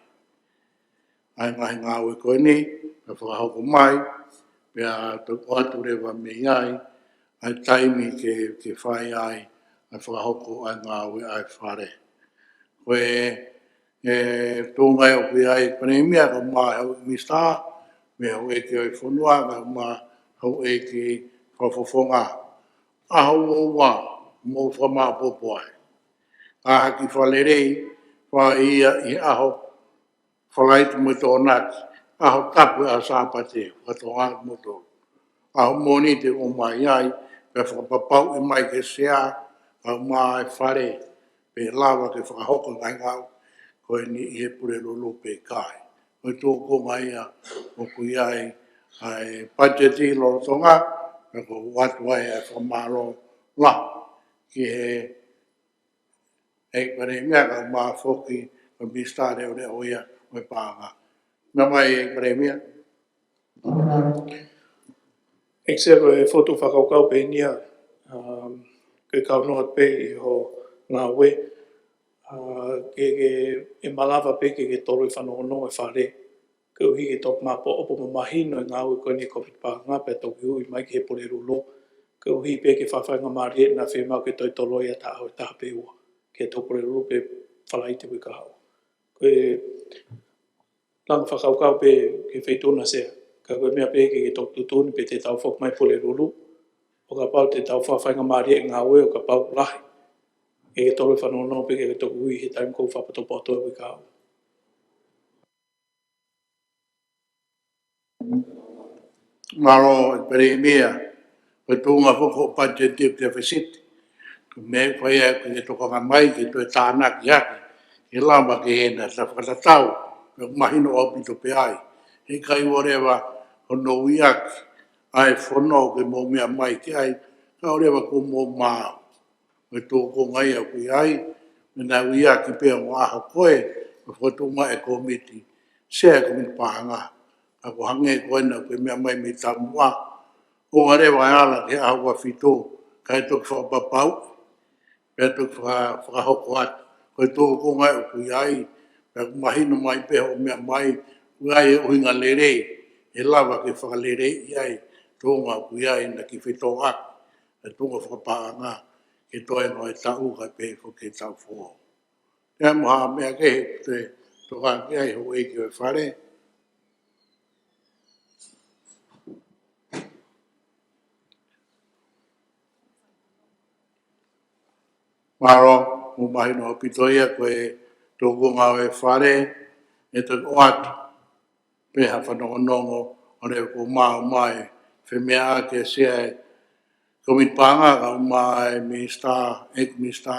ʻa e ngaahi ngāue ko eni, pea fakahoko mai, pea toki ʻoatu leva mei ai ʻa e taimi ke, ke fai ai ʻa e fakahoko ʻa e ngāue ʻa e Fale. Ko e, ʻe, tuʻunga ʻoku ʻi ai e Palēmia, kae ʻumaʻā e Minisitā, mo e houʻeiki ʻo e fonua, kae ʻumaʻā e houʻeiki fakafofonga. ʻAho ua ua, mou fakamāʻopoʻopo ai. ʻA ha kiʻi fakalelei, fai ia ʻi he ʻaho Falaite mo Tokonaki, ʻaho tapu ʻa Sāpate, fakatokangaʻi mo tolu. ʻAho Mōnite ʻomai ai, pea fakapapauʻi mai ki he Sea, kae ʻumaʻā e Fale, pe lava ke fakahoko e ngaahi ngāue ko eni ʻi he Pulelulu pe ʻikai. Ko e tōʻonga ia ʻoku ʻi ai ʻa e patiseti lolotonga, pea ʻoku ʻoatu ai ʻa e fakamālō lahi ki he ʻEiki Palēmia kae ʻumaʻā foki ko e Minisitā Leʻoleʻo ia ʻo e Paʻanga. Meʻa mai ʻEiki Palēmia. ʻEiki Sea, ko e fokotuʻu fakakaukau pē eni ia, um, ke kau noa pē ʻi hoʻo ngāue, uh, ke, ke, ʻe malava pē ke, ke toloi fanongonongo e Fale. Koeʻuhi ke toki maʻopoʻopo mo mahino e ngāue ko eni ʻa e Kōmiti Paʻanga pea toki ui mai ki he Pulelulu. Koeʻuhi pē ke fakafaingamālie naʻa fiemaʻu ke toe toloi ʻa e taʻu ʻe taha pe ua, ke tō Pulelulu pe Falaite uike kahaʻu. Ko e langa fakakaukau pē ki he Feituʻu na Sea. Ka ko e meʻa pē ke, ke toki tuʻutuʻuni pe te tau foki mai Pulelulu, ʻo kapau te tau fakafaingamālie e ngāue ʻo kapau lahi, ke, ke toloi fanongonongo pē ke, ke toki ui he taimi ʻoku fakapotopoto uike kahaʻu. Mālō, Palēmia, ko e tuʻunga foki ʻo e patiseti ʻoku te fesieti. Ko e meʻa ʻoku fai ai ko e tokanga mai ke toe tānaki hake, ke lava ke ʻi ai ha fakatatau, ʻoku mahino ʻaupito pē ai. He ʻikai ʻoleva hono uiaki ʻa e fono ke mou meʻa mai ki ai, ka ʻoleva ko hoʻomou maau. Ko e tōʻonga ia ʻoku ʻi ai, meʻa naʻe uiaki pē ʻi he ʻaho ko ē, ko e fokotuʻu mai e kōmiti, Sea e Kōmiti Paʻanga. Ka ʻoku hangē ko ena ʻoku meʻa mai mei taumuʻa, ʻoua leva ʻe ala ki he ʻaho ua fitu, kae toki fakapapauʻi, pea toki faka-, fakahoko atu. Ko e tōʻonga ia ʻoku ʻi ai, pea ʻoku mahino mai pē hoʻo meʻa mai, ʻoku ʻi ai e ʻuhinga lelei, ʻe lava ke fakaleleiʻi ai, tōʻonga ʻoku ʻi ai naʻa ke fetōʻaki, e tuʻunga fakapaʻanga, ke toe noa e taʻu kae pehē foki ki he taʻu foʻou. Pea mo ha meʻa kehe ʻoku te tokanga ki ai, Houʻeiki ʻo e Fale. Mālō, ʻoku mahino ʻaupito ia ko e tōʻonga ʻo e Fale, ʻe toki ʻoatu pē ha fanongonongo, ʻo leva kuo maau mai, femeʻaʻaki ʻa e Sea e Kōmiti Paʻanga kae ʻumaʻā e Minisitā, ʻEiki Minisitā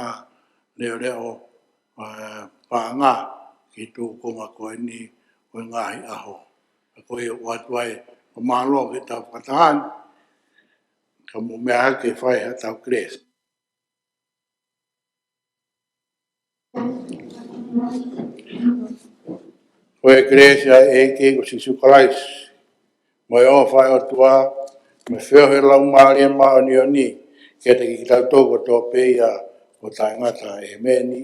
Leʻoleʻo, ē, Paʻanga, ki he tōʻonga ko eni ʻo e ngaahi ʻaho. Ka ko ia ʻoku ʻoatu ai ʻa e mālō ki he tau fakataha ni, ka mou meʻa hake ke fai ha tau kelesi. Ko e kelesi ʻa e ʻEiki ko Sīsū Kalaisi, mo e ʻofa ʻa e ʻOtua, mo e feohi ʻa e Laumālie Māʻoniʻoni, ke ʻiate kitautolu kotoa pē ia ʻo taʻengata. ʻĒmeni.